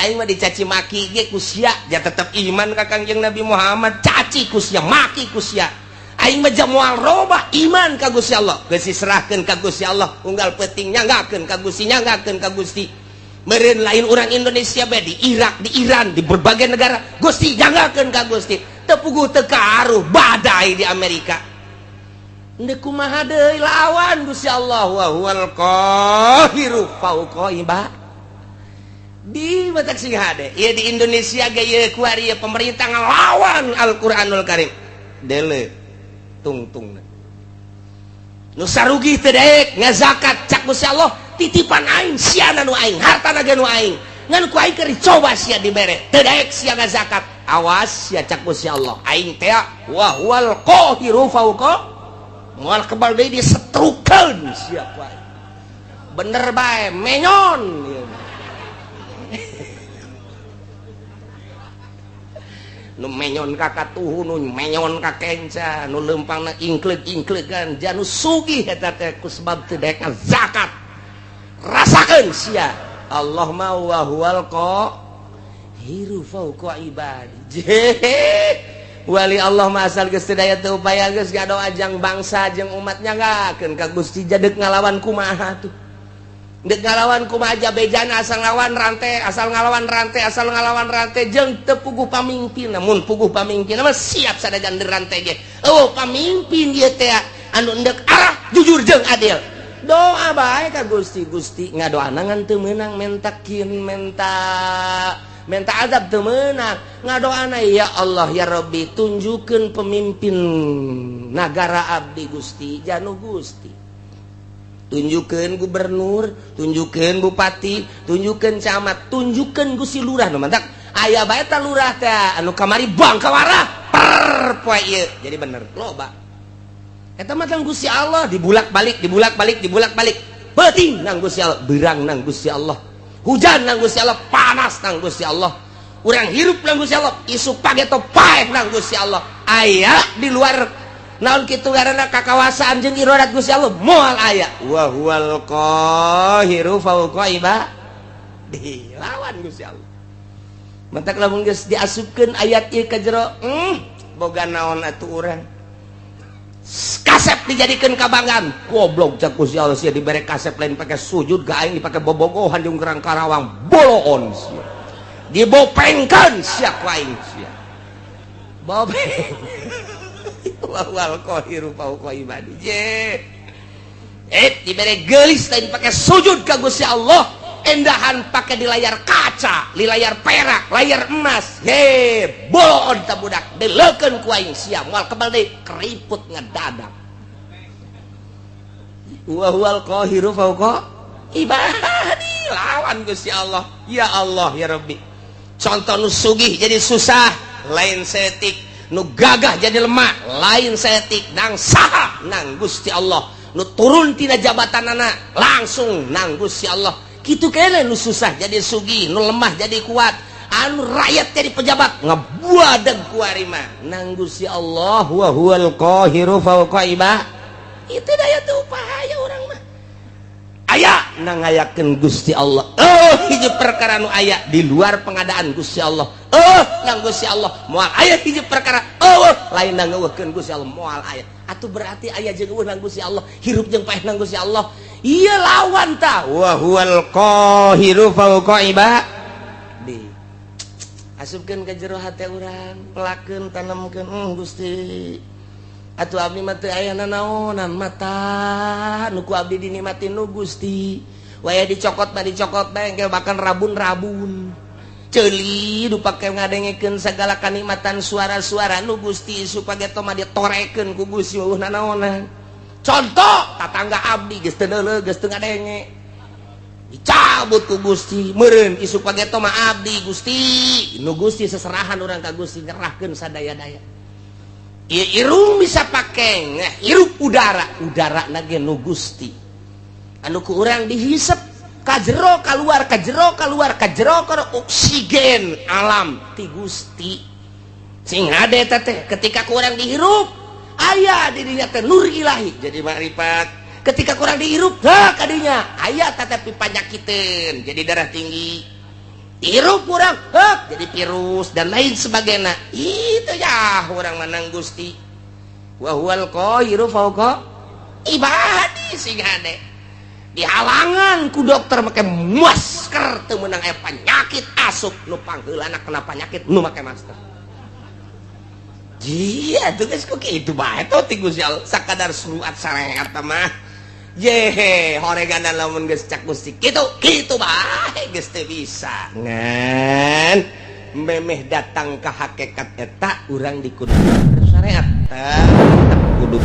aing mah dicaci maki ge ku sia ja tetep iman ka Kangjeng Nabi Muhammad. Caci ku sia, maki ku sia, aing mah moal robah iman ka Gusti Allah. Geus diserahkeun ka Gusti Allah, unggal peuting nyanggakeun ka Gusti, nyanggakeun ka Gusti. Meureun lain urang Indonesia bae, di Irak, di Iran, di berbagai negara Gusti nyanggakeun ka Gusti. Teu puguh teu karuh badai di Amerika. Ndek kumaha deui, lawan Gusti Allah. Wa huwal qahiru fauqa ibadi matak sing hade. Ieu di Indonesia ge ieu kuari ieu pemerintah ngalawan Al-Qur'anul Karim. Dele tungtung nu sarugi teu daek ngazakat, cak Gusti Allah titipan aing siana nu aing, hartana ge nu aing, ngan ku aing keur dicoba sia dibere teu daek sia ngazakat. Awas sia, cak Gusti Allah, aing teh wa huwal qahiru fauqa, moal kebal deui disetrukeun sia ku aing. Bener bae menyon ieu. Nu menyon ka katuhu, nu menyon ka kenca, nu leumpangna ingkleug-ingklegan, janu sugih eta teh ku sebab teu daek zakat. Rasakeun sia. Allah mah wa huwal qahiru fauqa ibadi. Wali Allah mah asal geus teu daya teu upaya geus ngadoa jang bangsa jeung umat nyanggakeun ka Gusti. Jadek ngalawan kumaha tuh? Dek ngalawan kumaha aja bejana, asal ngalawan rantai, asal ngalawan rantai, asal ngalawan rantai jeung teu puguh pamimpin. Namun puguh pamimpin mah siap sadajan rantai ge. Oh, pamimpin ieu teh anu endek arah jujur jeung adil. Doa bae ka Gusti. Gusti ngadoana ngan teu meunang, mentakin menta minta azab teu meunang. Ngadoana, ya Allah ya Rabbi, tunjukkeun pemimpin nagara abdi Gusti, janu Gusti tunjukkeun gubernur, tunjukkeun bupati, tunjukkeun camat, tunjukkeun Gusti lurah. Nu mantak aya bae ta lurah teh anu kamari bangkawarah per poe ieu jadi bener loba. Eta mah Gusti Allah dibulak-balik, dibulak-balik, dibulak-balik. Peuting nang Gusti Allah, beurang nang Gusti Allah, hujan nang Gusti Allah, panas nang Gusti Allah, urang hirup nang Gusti Allah, isuk pageto paeh nang Gusti Allah. Aya di luar naon kitu ngaranna kakawasaan jeung iradat Gusti Allah? Moal aya. Wa huwal qahiru fauqa ibadi, lawan Gusti Allah. Matak lamun geus diasupkeun ayat ieu ka jero, boga naon atuh urang? Kasep dijadikan kabanggaan, goblok, cak Gusti Allah, sia dibere kasep lain pakai sujud ga aing, dipake bobogohan jeung gerang Karawang boloon sia, dibopengkeun sia ku aing sia bopeng. Wal qahiru fauqa ibadi. Je dibere geulis lain pakai sujud ka Gusti Allah, endahan pakai di layar kaca, di layar perak, layar emas. He, boloon ta budak, dileukeun ku aing sia moal kebal deui, keriput ngedadak. Wa huwal qahiru fauqa ibadi, lawan Gusti Allah. Ya Allah ya Rabbi, contoh nu sugih jadi susah lain setik, nu gagah jadi lemah lain setik, nang saha? Nang Gusti Allah. Nu turun tina jabatan anak langsung nang Gusti Allah. Kitu kene nu susah jadi sugih, nu lemah jadi kuat, anu rakyat jadi pejabat, ngebuadeg kuari mah nang Gusti Allah. Wa huwal qahiru fauqa ibadi. Itu daya tuh upaya orang mah aya nang ngayakeun Gusti Allah. Oh, hiji perkara nu aya di luar pengadaan Gusti Allah. Oh, nang Gusti Allah moal aya. Hiji perkara oh lain nang ngeuweuhkeun Gusti Allah moal aya. Atuh berarti aya jeung euweuh nang Gusti Allah, hirup jeung paeh nang Gusti Allah. Iya, lawan ta, wa huwal qahiru fawqa ibadi. Asupkeun ka jero hate urang, pelakeun, tanemkeun, Gusti, atuh abdi mah teu aya nanaonan, mata nu ku abdi dinikmatin nu Gusti. Waya dicokot mah dicokot bae, bahkan rabun-rabun ceuli du pake ngadengekeun segala kanikmatan suara-suara nu Gusti, supaya mah ditorekeun ku Gusti, euweuh nanaonan. Contoh, tatangga abdi geus teu neuleuh, geus teu ngadenge, dicabut ku Gusti meureun isuk pageto mah abdi Gusti nu Gusti. Seserahan urang ka Gusti, nyerahkeun sadaya-daya. Irung bisa pake hirup udara, udara nage nu Gusti, anu ku urang dihisep kajero keluar, kajero keluar, kajero keluar, oksigen alam ti Gusti. Sing hade teh, ketika ku urang dihirup aya dirinya teh nur ilahi, jadi makrifat. Ketika ku urang dihirup heh kadinya aya tetapi panyakiteun, jadi darah tinggi. Hirup kurang hek, jadi virus dan lain sebagainya. Itu ya orang menang Gusti, wa huwal qahiru fawqa ibadi. Sing hade dihalangan ku dokter make masker teu meunang, aya penyakit asup, nu pangheulana kena penyakit nu make masker. Iya, tuh geus kok kitu bae tuh ti Gusti Allah, sakadar surat syariat mah. Yehe, horeganan lamun geus cak Gusti kitu, kitu bae geus teu bisa. Ngan memeh datang ke hakikat eta urang dikudu syariat. Tetep kudu.